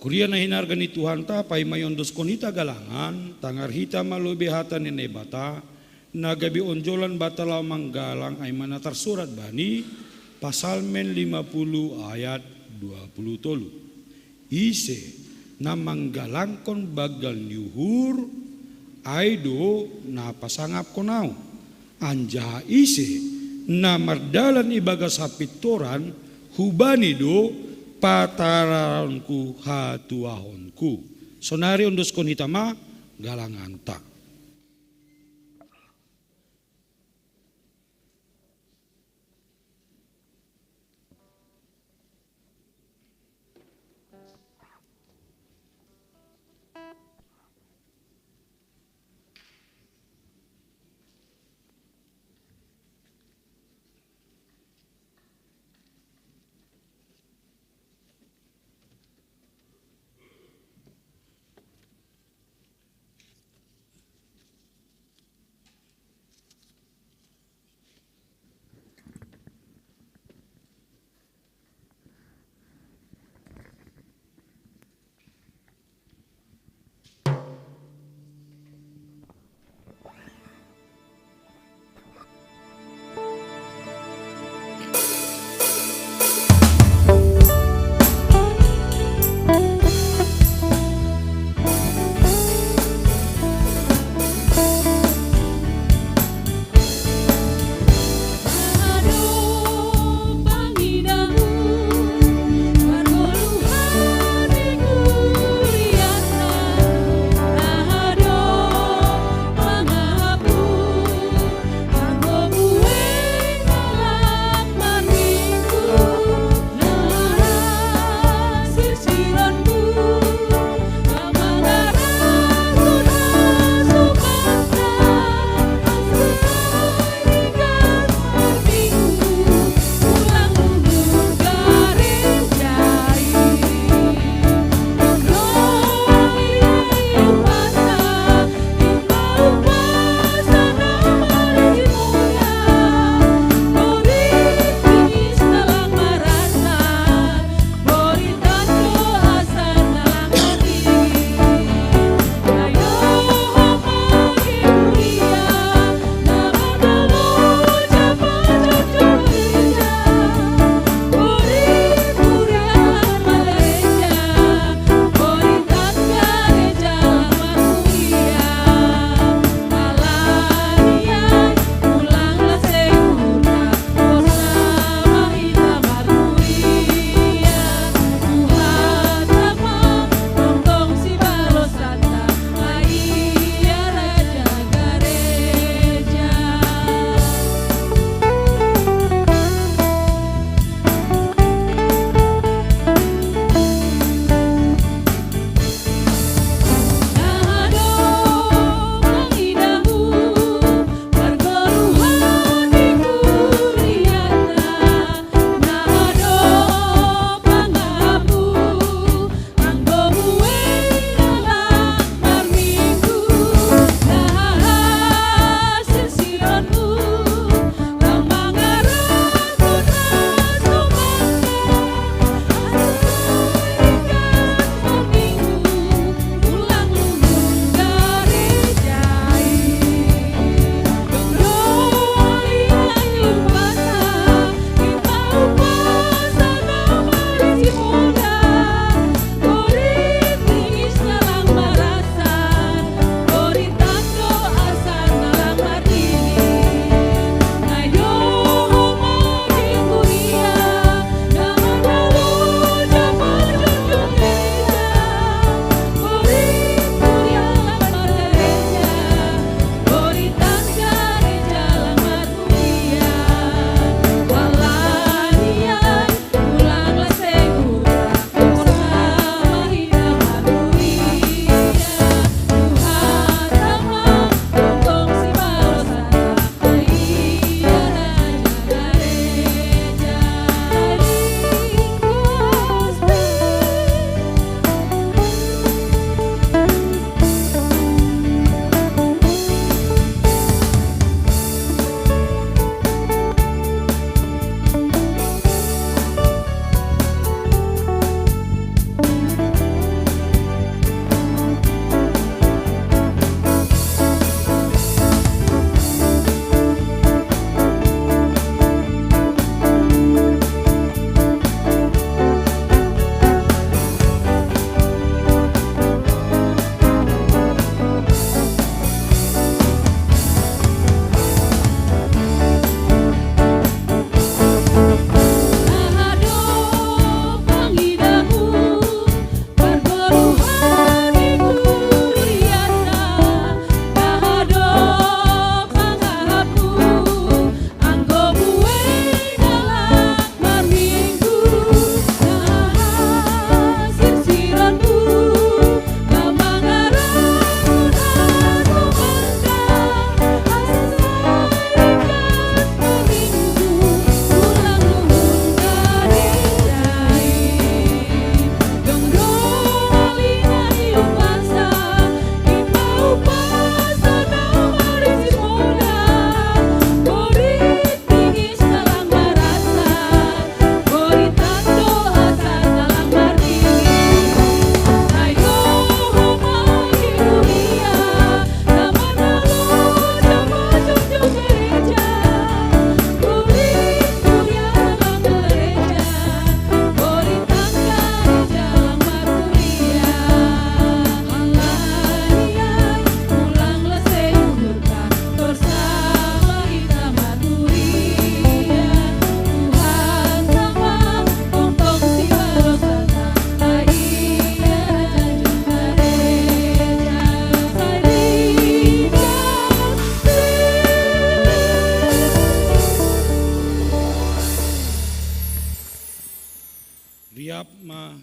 Kuria na hinarga ni Tuhanta, paima iondoskon hita galangan, tangar hita ma lobei hata ni Naibata, na gabe onjolan banta laho manggalang, ai ma na tarsurat bani Pasalmen lima puluh ayat dua puluh tolu. Ise na manggalangkon banggal ni uhur, ai do na pasangapkon ahu. Anjaha ise na mardalan ibagas hapintoran, hubani do patararonku hatuahonku. Sonari ondoskon hita ma galanganta.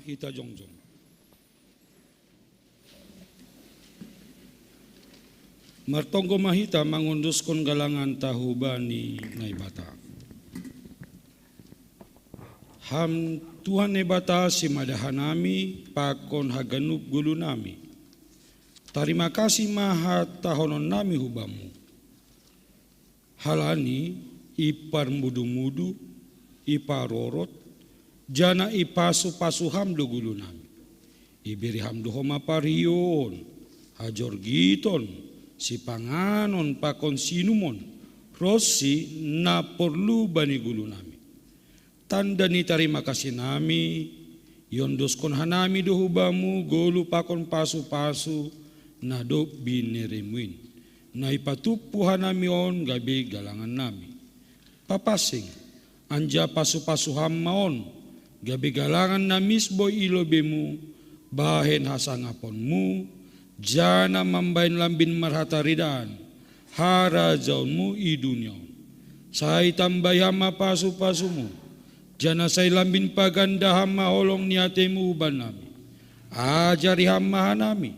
Hita jongjong. Martonggo ma hita mangondoskon galanganta hubani Naibata. Ham Tuhan Naibata, simada hanami pakon haganup gulunami. Tarima kasih ma hatahononnami hubamu. Halani iparmudu-mudu, iparorot, jana ipasu-pasu ham do gulunami. Ibere ham do homa parhion, hajorgiton, sipanganon pakon siinumon, ronsi na porlu bani gulunami. Tanda ni tarima kasih nami, iondoskon hanami do hubamu golu pakon pasu-pasu na dob bineremu in, na ipatumpu hanami on gabe galangan nami. Papansing, anjaha pasu-pasu ham ma on, gabe galangan na misboi i lobeimu, bahen hasangaponmu, jana mambahen lambin marhataridaan harajaonmu i dunia on. Sai tambai ham ma pasu-pasumu, jana sai lambin paganda ham ma holong ni atemu hubannami. Ajari ham ma hanami,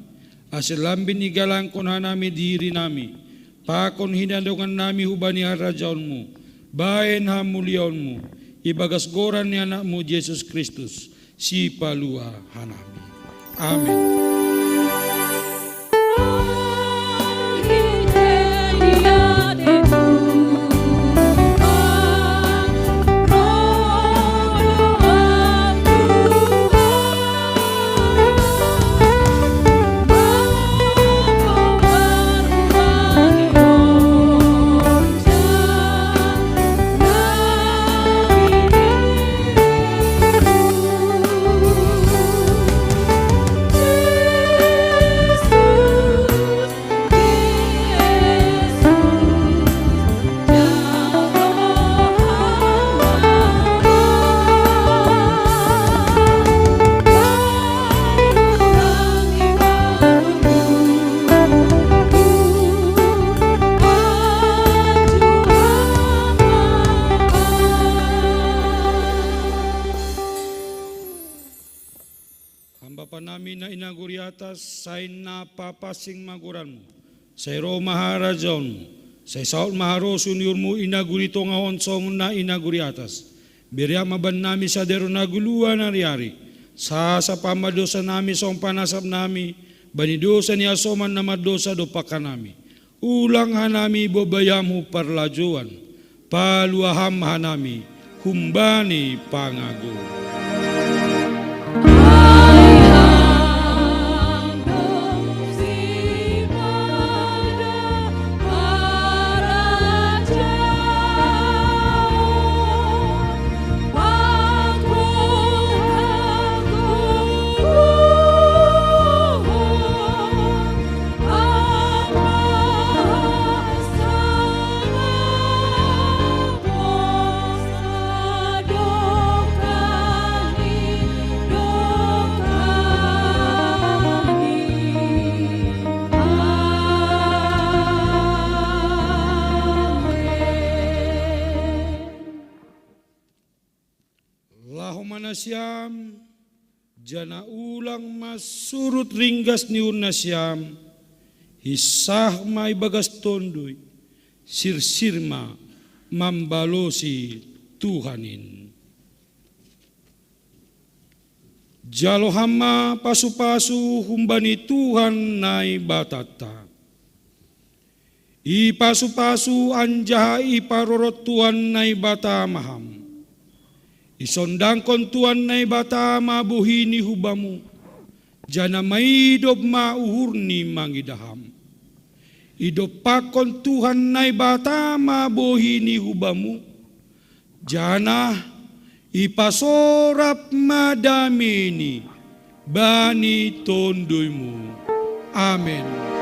ase lambin igalangkon hanami dirinami pakon hinadongannami hubani harajaonmu, bahen hamuliaonmu, ibagas goran ni Anakmu Jesus Kristus, Sipalua hanami. Amen. Ham Bapa nami na i nagori atas, sai na papansing ma goranmu. Sai ro ma harajaonmu. Sai saut ma harosuyon ni uhurmu i nagori tonga on songon na i nagori atas. Bere ma bannami sadari on hagoluhan ari-ari. Sasap ma dosa nami songon panasap nami bani dosa ni hasoman na mardosa dompak hanami. Ulang hanami bobai ham hu parlajouan, palua ham hanami humbani pangago. Laho ma nasiam, jana ulang ma surut ringgas ni uhur nasiam, hinsah ma ibagas tonduy, sirsir ma mambalosi Tuhan in. Jalo ham ma pasu-pasu humbani Tuhan Naibatanta. Ipasu-pasu anjaha iparorot Tuhan Naibata ma ham. Isondangkon Tuhan Naibata ma bohini hubamu, jana maidop ma uhurni mangidah ham. Idompakkon Tuhan Naibata ma bohini hubamu, jana ipasorap ma dameini bani tonduymu. Amen.